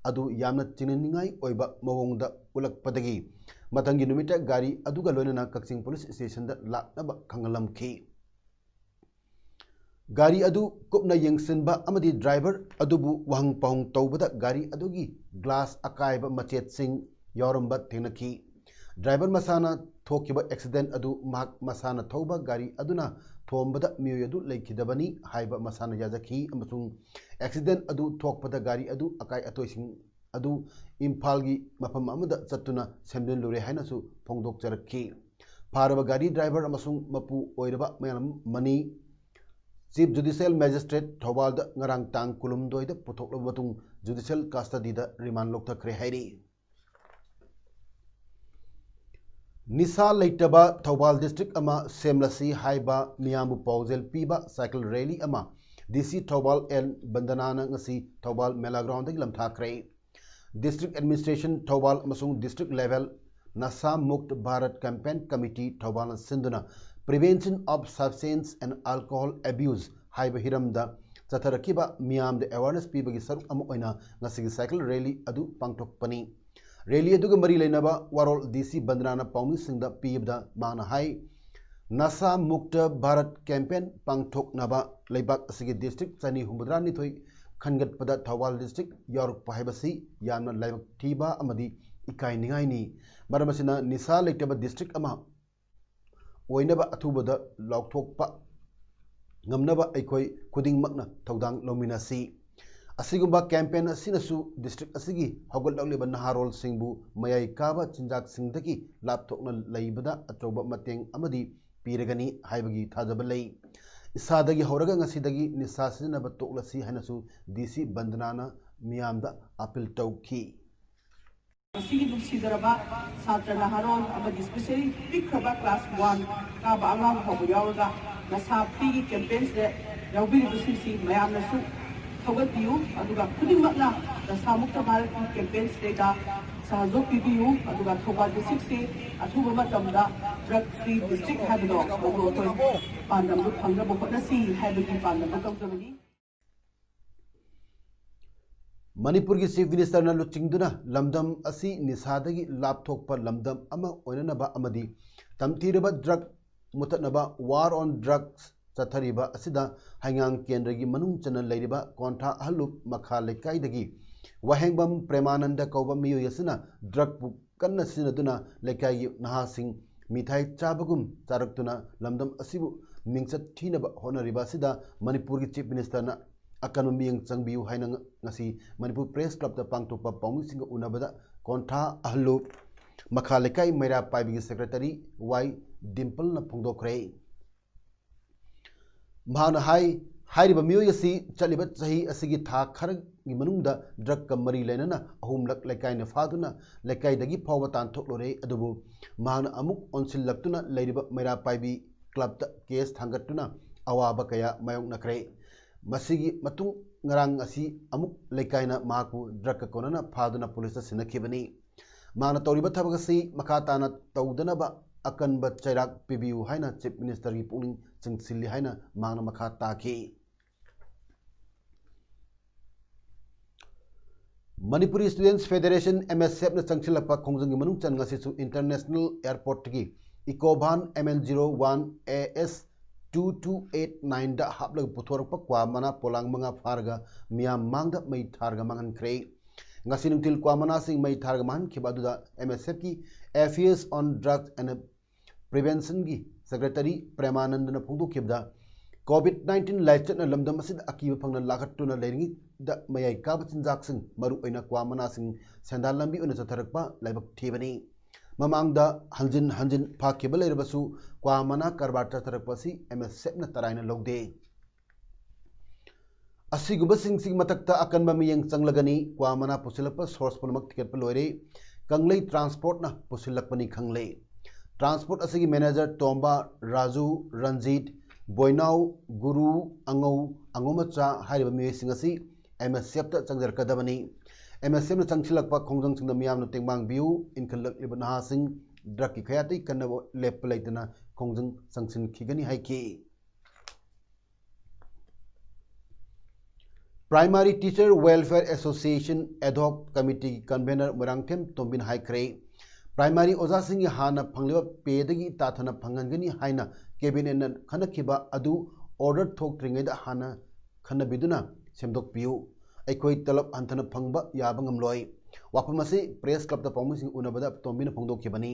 ꯑꯗꯨ ꯌꯥꯝꯅ ꯆꯤꯡꯅꯅꯤꯡꯉꯥꯏ ꯑꯣꯏꯕ ꯃꯑꯣꯡꯗ ꯎꯠꯂꯛꯄꯗꯒꯤ ꯃꯊꯪꯒꯤ ꯅꯨꯃꯤꯠꯇ ꯒꯥꯔꯤ ꯑꯗꯨꯒ ꯂꯣꯏꯅꯅ ꯀꯛꯆꯤꯡ ꯄꯨꯂꯤꯁ ꯁ꯭ꯇꯦꯁꯟꯗ ꯂꯥꯛꯅꯕ ꯈꯪꯍꯜꯂꯝꯈꯤ꯫ ꯒꯥꯔꯤ ꯑꯗꯨ ꯀꯨꯞꯅ ꯌꯦꯡꯁꯤꯟꯕ ꯑꯃꯗꯤ ꯗ꯭ꯔꯥꯏꯚꯔ ꯑꯗꯨꯕꯨ ꯋꯥꯍꯪ ꯄꯥꯎꯍꯪ ꯇꯧꯕꯗ ꯒꯥꯔꯤ ꯑꯗꯨꯒꯤ ꯒ꯭ꯂꯥꯁ ꯑꯀꯥꯏꯕ ꯃꯆꯦꯠꯁꯤꯡ ꯌꯥꯎꯔꯝꯕ ꯊꯦꯡꯅꯈꯤ꯫ ꯗ꯭ꯔꯥꯏꯚꯔ ꯃꯁꯥꯅ ꯊꯣꯛꯈꯤꯕ ꯑꯦꯛꯁꯤꯗꯦꯟ ꯑꯗꯨ ꯃꯍꯥꯛ ꯃꯁꯥꯅ ꯊꯧꯕ ꯒꯥꯔꯤ ꯑꯗꯨꯅ ꯊꯣꯝꯕꯗ ꯃꯤꯑꯣꯏ ꯑꯗꯨ ꯂꯩꯈꯤꯗꯕꯅꯤ ꯍꯥꯏꯕ ꯃꯁꯥꯅ ꯌꯥꯖꯈꯤ ꯑꯃꯁꯨꯡ ꯑꯦꯛꯁꯤꯗꯦꯟ ꯑꯗꯨ ꯊꯣꯛꯄꯗ ꯒꯥꯔꯤ ꯑꯗꯨ ꯑꯀꯥꯏ ꯑꯇꯣꯏꯁꯤꯡ ꯑꯗꯨ ꯏꯝꯐꯥꯜꯒꯤ ꯃꯐꯝ ꯑꯃꯗ ꯆꯠꯇꯨꯅ ꯁꯦꯝꯖꯤꯜꯂꯨꯔꯦ ꯍꯥꯏꯅꯁꯨ ꯐꯣꯡꯗꯣꯛꯆꯔꯛꯈꯤ꯫ ꯐꯥꯔꯕ ꯒꯥꯔꯤ ꯗ꯭ꯔꯥꯏꯚꯔ ꯑꯃꯁꯨꯡ ꯃꯄꯨ ꯑꯣꯏꯔꯕ ꯃꯌꯥꯝ ꯃꯅꯤ ꯆꯤꯐ ꯖꯨꯗꯤꯁꯤꯌꯦꯜ ꯃꯦꯖꯤꯁꯇ꯭ꯔꯦꯠ ꯊꯧꯕꯥꯜꯗ ꯉꯔꯥꯡ ꯇꯥꯡ ꯀꯨꯟꯍꯨꯝꯗꯣꯏꯗ ꯄꯨꯊꯣꯛꯂꯕ ꯃꯇꯨꯡ ꯖꯨꯗꯤꯁꯤꯌꯦꯜ ꯀꯁꯇꯗꯤꯗ ꯔꯤꯃꯥꯟ ꯂꯧꯊꯈ꯭ꯔꯦ ꯍꯥꯏꯔꯤ꯫ ꯅꯤꯁꯥ ꯂꯩꯇꯕ ꯊꯧꯕꯥꯜ ꯗꯤꯁꯇ꯭ꯔꯤꯛ ꯑꯃ ꯁꯦꯝꯂꯁꯤ ꯍꯥꯏꯕ ꯃꯤꯌꯥꯝꯕꯨ ꯄꯥꯎꯖꯦꯜ ꯄꯤꯕ ꯁꯥꯏꯀꯜ ꯔꯦꯂꯤ ꯑꯃ ꯗꯤ ꯁꯤ ꯊꯧꯕꯥꯜ ꯑꯦꯟ ꯕꯟꯗꯅꯥꯅ ꯉꯁꯤ ꯊꯧꯕꯥꯜ ꯃꯦꯂꯥ ꯒ꯭ꯔꯥꯎꯟꯗꯒꯤ ꯂꯝꯊꯥꯈ꯭ꯔꯦ꯫ ꯗꯤꯁꯇ꯭ꯔꯤꯛ ꯑꯦꯗꯃꯤꯅꯤꯁꯇ꯭ꯔꯦꯁꯟ ꯊꯧꯕꯥꯜ ꯑꯃꯁꯨꯡ ꯗꯤꯁꯇ꯭ꯔꯤꯛ ꯂꯦꯚꯦꯜ ꯅꯁꯥ ꯃꯨꯛꯇ ꯚꯥꯔꯠ ꯀꯦꯝꯄꯦꯟ ꯀꯃꯤꯇꯤ ꯊꯧꯕꯥꯜꯅ ꯁꯤꯟꯗꯨꯅ Prevention of Substance and Alcohol Abuse ꯍꯥꯏꯕ ꯍꯤꯔꯝꯗ ꯆꯠꯊꯔꯛꯈꯤꯕ ꯃꯤꯌꯥꯝꯗ ꯑꯦꯋꯥꯔꯅꯦꯁ ꯄꯤꯕꯒꯤ ꯁꯔꯨꯛ ꯑꯃ ꯑꯣꯏꯅ ꯉꯁꯤꯒꯤ ꯁꯥꯏꯀꯜ ꯔꯦꯂꯤ ꯑꯗꯨ ꯄꯥꯡꯊꯣꯛꯄꯅꯤ꯫ ꯔꯦꯂꯤ ꯑꯗꯨꯒ ꯃꯔꯤ ꯂꯩꯅꯕ ꯋꯥꯔꯣꯜ ꯗꯤ ꯁꯤ ꯕꯟꯗ꯭ꯔꯥꯅ ꯄꯥꯎꯃꯤꯁꯤꯡꯗ ꯄꯤꯕꯗ ꯃꯥꯅ ꯍꯥꯏ, ꯅꯁꯥ ꯃꯨꯛꯇ ꯚꯥꯔꯠ ꯀꯦꯝꯄꯦꯟ ꯄꯥꯡꯊꯣꯛꯅꯕ ꯂꯩꯕꯥꯛ ꯑꯁꯤꯒꯤ ꯗꯤꯁꯇ꯭ꯔꯤꯛ ꯆꯅꯤ ꯍꯨꯝꯐꯨꯇꯔꯥꯅꯤꯊꯣꯏ ꯈꯟꯒꯠꯄꯗ ꯊꯧꯕꯥꯜ ꯗꯤꯁꯇ꯭ꯔꯤꯛ ꯌꯥꯎꯔꯛꯄ ꯍꯥꯏꯕꯁꯤ ꯌꯥꯝꯅ ꯂꯥꯏꯕꯛ ꯊꯤꯕ ꯑꯃꯗꯤ ꯏꯀꯥꯏꯅꯤꯡꯉꯥꯏꯅꯤ꯫ ꯃꯔꯝ ꯑꯁꯤꯅ ꯅꯤꯁꯥ ꯂꯩꯇꯕ ꯗꯤꯁꯇ꯭ꯔꯤꯛ ꯑꯃ ꯑꯣꯏꯅꯕ ꯑꯊꯨꯕꯗ ꯂꯥꯎꯊꯣꯛꯄ ꯉꯝꯅꯕ ꯑꯩꯈꯣꯏ ꯈꯨꯗꯤꯡꯃꯛꯅ ꯊꯧꯗꯥꯡ ꯂꯧꯃꯤꯟꯅꯁꯤ꯫ ꯑꯁꯤꯒꯨꯝꯕ campaign ꯑꯁꯤꯅꯁꯨ district ꯑꯁꯤꯒꯤ ꯍꯧꯒꯠꯂꯛꯂꯤꯕ ꯅꯍꯥꯔꯣꯜꯁꯤꯡꯕꯨ ꯃꯌꯥꯏ ꯀꯥꯕ ꯆꯤꯟꯖꯥꯛꯁꯤꯡꯗꯒꯤ ꯂꯥꯞꯊꯣꯛꯅ ꯂꯩꯕꯗ ꯑꯆꯧꯕ ꯃꯇꯦꯡ ꯑꯃꯗꯤ ꯄꯤꯔꯒꯅꯤ ꯍꯥꯏꯕꯒꯤ ꯊꯥꯖꯕ ꯂꯩ꯫ ꯏꯁꯥꯗꯒꯤ ꯍꯧꯔꯒ ꯉꯁꯤꯗꯒꯤ ꯅꯤꯁꯥ ꯁꯤꯖꯤꯟꯅꯕ ꯇꯣꯛꯂꯁꯤ ꯍꯥꯏꯅꯁꯨ ꯗꯤ ꯁꯤ ꯕꯟꯗꯅꯥꯅ ꯃꯤꯌꯥꯝꯗ appeal ꯇꯧꯈꯤ꯫ ꯃꯁꯤꯒꯤ ꯅꯨꯡꯁꯤꯖꯔꯕ ꯁꯥꯇ꯭ꯔ ꯅꯍꯥꯔꯣꯜ ꯑꯃꯗꯤ specially ꯄꯤꯛꯈ꯭ꯔꯕ class one ꯀꯥꯕ ꯑꯉꯥꯡ ꯐꯥꯎꯕ ꯌꯥꯎꯔꯒ ꯅꯁꯥ freeꯒꯤ campaignꯁꯤꯗ ꯌꯥꯎꯕꯤꯔꯤꯕꯁꯤꯡꯁꯤ ꯃꯌꯥꯝꯅꯁꯨ ꯊꯧꯒꯠꯄꯤꯌꯨ, ꯑꯗꯨꯒ ꯈꯨꯗꯤꯡꯃꯛꯅ ꯅꯁꯥ ꯃꯨꯛꯇ ꯚꯥꯔꯠꯀꯤ campaignꯁꯤꯗꯩꯗ ꯁꯍꯌꯣꯒ ꯄꯤꯕꯤꯌꯨ, ꯑꯗꯨꯒ ꯊꯧꯕꯥꯜ districtꯁꯤ ꯑꯊꯨꯕ ꯃꯇꯝꯗ drug free district ꯍꯥꯏꯕꯗꯣ ꯃꯗꯨ ꯑꯩꯈꯣꯏ ꯄꯥꯟꯗꯝꯗꯨ ꯐꯪꯅꯕ ꯍꯣꯠꯅꯁꯤ ꯍꯥꯏꯕꯒꯤ ꯄꯥꯟꯗꯝꯗꯨ ꯇꯧꯖꯕꯅꯤ꯫ ꯃꯅꯤꯄꯨꯔꯒꯤ Chief Ministerꯅ ꯂꯨꯆꯤꯡꯗꯨꯅ ꯂꯝꯗꯝ ꯑꯁꯤ ꯅꯤꯁꯥꯗꯒꯤ ꯂꯥꯞꯊꯣꯛꯄ ꯂꯝꯗꯝ ꯑꯃ ꯑꯣꯏꯅꯅꯕ ꯑꯃꯗꯤ ꯇꯝꯊꯤꯔꯕ drug ꯃꯨꯊꯠꯅꯕ War on Drugs ꯆꯠꯊꯔꯤꯕ ꯑꯁꯤꯗ ꯍꯩꯉꯥꯡ ꯀꯦꯟꯗ꯭ꯔꯒꯤ ꯃꯅꯨꯡ ꯆꯟꯅ ꯂꯩꯔꯤꯕ ꯀꯣꯟꯊꯥ ꯑꯍꯜꯂꯨꯞ ꯃꯈꯥ ꯂꯩꯀꯥꯏꯗꯒꯤ ꯋꯥꯍꯦꯡꯕꯝ ꯄ꯭ꯔꯦꯃꯥꯅꯟꯗ ꯀꯧꯕ ꯃꯤꯑꯣꯏ ꯑꯁꯤꯅ drugꯄꯨ ꯀꯟꯅ ꯁꯤꯖꯤꯟꯅꯗꯨꯅ ꯂꯩꯀꯥꯏꯒꯤ ꯅꯍꯥꯁꯤꯡ ꯃꯤꯊꯥꯏ ꯆꯥꯕꯒꯨꯝ ꯆꯥꯔꯛꯇꯨꯅ ꯂꯝꯗꯝ ꯑꯁꯤꯕꯨ ꯃꯤꯡꯆꯠ ꯊꯤꯅꯕ ꯍꯣꯠꯅꯔꯤꯕ ꯑꯁꯤꯗ ꯃꯅꯤꯄꯨꯔꯒꯤ Chief Ministerꯅ ꯑꯀꯟꯕ ꯃꯤꯠꯌꯦꯡ ꯆꯪꯕꯤꯌꯨ ꯍꯥꯏꯅ ꯉ-, ꯉꯁꯤ ꯃꯅꯤꯄꯨꯔ Press Clubꯇ ꯄꯥꯡꯊꯣꯛꯄ ꯄꯥꯎꯃꯤꯁꯤꯡꯒ ꯎꯅꯕꯗ ꯀꯣꯟꯊꯥ ꯑꯍꯜꯂꯨꯞ ꯃꯈꯥ ꯂꯩꯀꯥꯏ ꯃꯩꯔꯥ ꯄꯥꯏꯕꯤꯒꯤ Secretary ꯋꯥꯏ ꯗꯤꯝꯄꯜꯅ ꯐꯣꯡꯗꯣꯛꯈ꯭ꯔꯦ꯫ ꯃꯍꯥꯛꯅ ꯍꯥꯏ, ꯍꯥꯏꯔꯤꯕ ꯃꯤꯑꯣꯏ ꯑꯁꯤ ꯆꯠꯂꯤꯕ ꯆꯍꯤ ꯑꯁꯤꯒꯤ ꯊꯥ ꯈꯔꯒꯤ ꯃꯅꯨꯡꯗ drugꯀ ꯃꯔꯤ ꯂꯩꯅꯅ ꯑꯍꯨꯝꯂꯛ ꯂꯩꯀꯥꯏꯅ ꯐꯥꯗꯨꯅ ꯂꯩꯀꯥꯏꯗꯒꯤ ꯐꯥꯎꯕ ꯇꯥꯟꯊꯣꯛꯂꯨꯔꯦ, ꯑꯗꯨꯕꯨ ꯃꯍꯥꯛꯅ ꯑꯃꯨꯛ ꯑꯣꯟꯁꯤꯜꯂꯛꯇꯨꯅ ꯂꯩꯔꯤꯕ ꯃꯩꯔꯥ ꯄꯥꯏꯕꯤ clubꯇ case ꯊꯥꯡꯒꯠꯇꯨꯅ ꯑꯋꯥꯕ ꯀꯌꯥ ꯃꯥꯌꯣꯛꯅꯈ꯭ꯔꯦ꯫ ꯃꯁꯤꯒꯤ ꯃꯇꯨꯡ ꯉꯔꯥꯡ ꯑꯁꯤ ꯑꯃꯨꯛ ꯂꯩꯀꯥꯏꯅ ꯃꯍꯥꯛꯄꯨ drugꯀ ꯀꯣꯟꯅꯅ ꯐꯥꯗꯨꯅ policeꯇ ꯁꯤꯟꯅꯈꯤꯕꯅꯤ꯫ ꯃꯍꯥꯛꯅ ꯇꯧꯔꯤꯕ ꯊꯕꯛ ꯑꯁꯤ ꯃꯈꯥ ꯇꯥꯅ ꯇꯧꯗꯅꯕ ꯑꯀꯟꯕ ꯆꯩꯔꯥꯛ ꯄꯤꯕꯤꯌꯨ ꯍꯥꯏꯅ Chief Ministerꯒꯤ ꯄꯨꯛꯅꯤꯡ ꯆꯤꯡꯁꯤꯜꯂꯤ ꯍꯥꯏꯅ ꯃꯍꯥꯛꯅ ꯃꯈꯥ ꯇꯥꯈꯤ꯫ Manipuri Students Federation, MSFꯅ ꯆꯪꯁꯤꯜꯂꯛꯄ ꯈꯣꯡꯖꯪꯒꯤ ꯃꯅꯨꯡ ꯆꯟ ꯉꯁꯤꯁꯨ International Airportꯀꯤ Ecovan MN zero one AS two two eight nineꯗ ꯍꯥꯞꯂꯒ ꯄꯨꯊꯣꯔꯛꯄ ꯀ꯭ꯋꯥ ꯃꯅꯥ ꯄꯣꯂꯥꯡ ꯃꯉꯥ ꯐꯥꯔꯒ ꯃꯤꯌꯥꯝ ꯃꯥꯡꯗ ꯃꯩ ꯊꯥꯔꯒ ꯃꯥꯡꯍꯟꯈ꯭ꯔꯦ꯫ ꯉꯁꯤ ꯅꯨꯡꯊꯤꯜ ꯀ꯭ꯋꯥ ꯃꯅꯥꯁꯤꯡ ꯃꯩ ꯊꯥꯔꯒ ꯃꯥꯡꯍꯟꯈꯤꯕ ꯑꯗꯨꯗ MSFꯀꯤ Affairs on Drugs and Preventionꯒꯤ ꯁꯦꯀ꯭ꯔꯦꯇꯔꯤ ꯄ꯭ꯔꯦꯃꯥꯅꯟꯗꯅ ꯐꯣꯡꯗꯣꯛꯈꯤꯕꯗ, ꯀꯣꯚꯤꯗ ꯅꯥꯏꯟꯇꯤꯟ ꯂꯥꯏꯆꯠꯅ ꯂꯝꯗꯝ ꯑꯁꯤꯗ ꯑꯀꯤꯕ ꯐꯪꯅ ꯂꯥꯈꯠꯇꯨꯅ ꯂꯩꯔꯤꯉꯩꯗ ꯃꯌꯥꯏ ꯀꯥꯕ ꯆꯤꯟꯖꯥꯛꯁꯤꯡ, ꯃꯔꯨꯑꯣꯏꯅ ꯀ꯭ꯋꯥ ꯃꯅꯥꯁꯤꯡ ꯁꯦꯟꯗꯥꯟ ꯂꯝꯕꯤ ꯑꯣꯏꯅ ꯆꯠꯊꯔꯛꯄ ꯂꯥꯏꯕꯛ ꯊꯤꯕꯅꯤ꯫ ꯃꯃꯥꯡꯗ ꯍꯟꯖꯤꯟ ꯍꯟꯖꯤꯟ ꯐꯥꯈꯤꯕ ꯂꯩꯔꯕꯁꯨ ꯀ꯭ꯋꯥ ꯃꯅꯥ ꯀꯔꯕꯥꯔ ꯆꯠꯊꯔꯛꯄ ꯑꯁꯤ ꯑꯦꯝ ꯑꯦꯁ ꯑꯦꯐꯅ ꯇꯔꯥꯏꯅ ꯂꯧꯗꯦ꯫ ꯑꯁꯤꯒꯨꯝꯕꯁꯤꯡꯁꯤꯒꯤ ꯃꯊꯛꯇ ꯑꯀꯟꯕ ꯃꯤꯠꯌꯦꯡ ꯆꯪꯂꯒꯅꯤ꯫ ꯀ꯭ꯋꯥ ꯃꯅꯥ ꯄꯨꯁꯤꯜꯂꯛꯄ ꯁꯣꯔꯁ ꯄꯨꯝꯅꯃꯛ ꯊꯤꯒꯠꯄ ꯂꯣꯏꯔꯦ꯫ ꯀꯪꯂꯩ ꯇ꯭ꯔꯥꯟꯁꯄꯣꯔꯠꯅ ꯄꯨꯁꯤꯜꯂꯛꯄꯅꯤ ꯈꯪꯂꯦ꯫ ꯇ꯭ꯔꯥꯟꯁꯄꯣꯔꯠ ꯑꯁꯤꯒꯤ ꯃꯦꯅꯦꯖꯔ ꯇꯣꯝꯕ, ꯔꯥꯖꯨ, ꯔꯟꯖꯤꯠ, ꯕꯣꯏꯅꯥꯎ, ꯒꯨꯔꯨ, ꯑꯉꯧ, ꯑꯉꯧꯃꯆꯥ ꯍꯥꯏꯔꯤꯕ ꯃꯤꯑꯣꯏꯁꯤꯡ ꯑꯁꯤ ꯑꯦꯝ ꯑꯦꯁ ꯑꯦꯐꯇ ꯆꯪꯖꯔꯛꯀꯗꯕꯅꯤ꯫ ꯑꯦꯝ ꯑꯦꯁ ꯑꯦꯐꯅ ꯆꯪꯁꯤꯜꯂꯛꯄ ꯈꯣꯡꯖꯪꯁꯤꯡꯗ ꯃꯤꯌꯥꯝꯅ ꯇꯦꯡꯕꯥꯡꯕꯤꯌꯨ꯫ ꯏꯟꯈꯠꯂꯛꯂꯤꯕ ꯅꯍꯥꯁꯤꯡ ꯗ꯭ꯔꯒꯀꯤ ꯈꯌꯥꯠꯇꯒꯤ ꯀꯟꯅꯕ ꯂꯦꯞꯄ ꯂꯩꯇꯅ ꯈꯣꯡꯖꯪ ꯆꯪꯁꯤꯟꯈꯤꯒꯅꯤ ꯍꯥꯏꯈꯤ꯫ Primary Teacher Welfare Association Ad Hoc Committee Convener Moirangthem ꯇꯣꯝꯕꯤꯅ ꯍꯥꯏꯈ꯭ꯔꯦ, ꯄ꯭ꯔꯥꯏꯃꯥꯔꯤ ꯑꯣꯖꯥꯁꯤꯡꯒꯤ ꯍꯥꯟꯅ ꯐꯪꯂꯤꯕ ꯄꯦꯗꯒꯤ ꯇꯥꯊꯅ ꯐꯪꯍꯟꯒꯅꯤ ꯍꯥꯏꯅ ꯀꯦꯕꯤꯅꯦꯠꯅ ꯈꯟꯅꯈꯤꯕ ꯑꯗꯨ ꯑꯣꯔꯗꯔ ꯊꯣꯛꯇ꯭ꯔꯤꯉꯩꯗ ꯍꯥꯟꯅ ꯈꯟꯅꯕꯤꯗꯨꯅ ꯁꯦꯝꯗꯣꯛꯄꯤꯌꯨ꯫ ꯑꯩꯈꯣꯏ ꯇꯂꯕ ꯍꯟꯊꯅ ꯐꯪꯕ ꯌꯥꯕ ꯉꯝꯂꯣꯏ꯫ ꯋꯥꯐꯝ ꯑꯁꯤ ꯄ꯭ꯔꯦꯁ ꯀ꯭ꯂꯕꯇ ꯄꯥꯎꯃꯤꯁꯤꯡ ꯎꯅꯕꯗ ꯇꯣꯝꯕꯤꯅ ꯐꯣꯡꯗꯣꯛꯈꯤꯕꯅꯤ꯫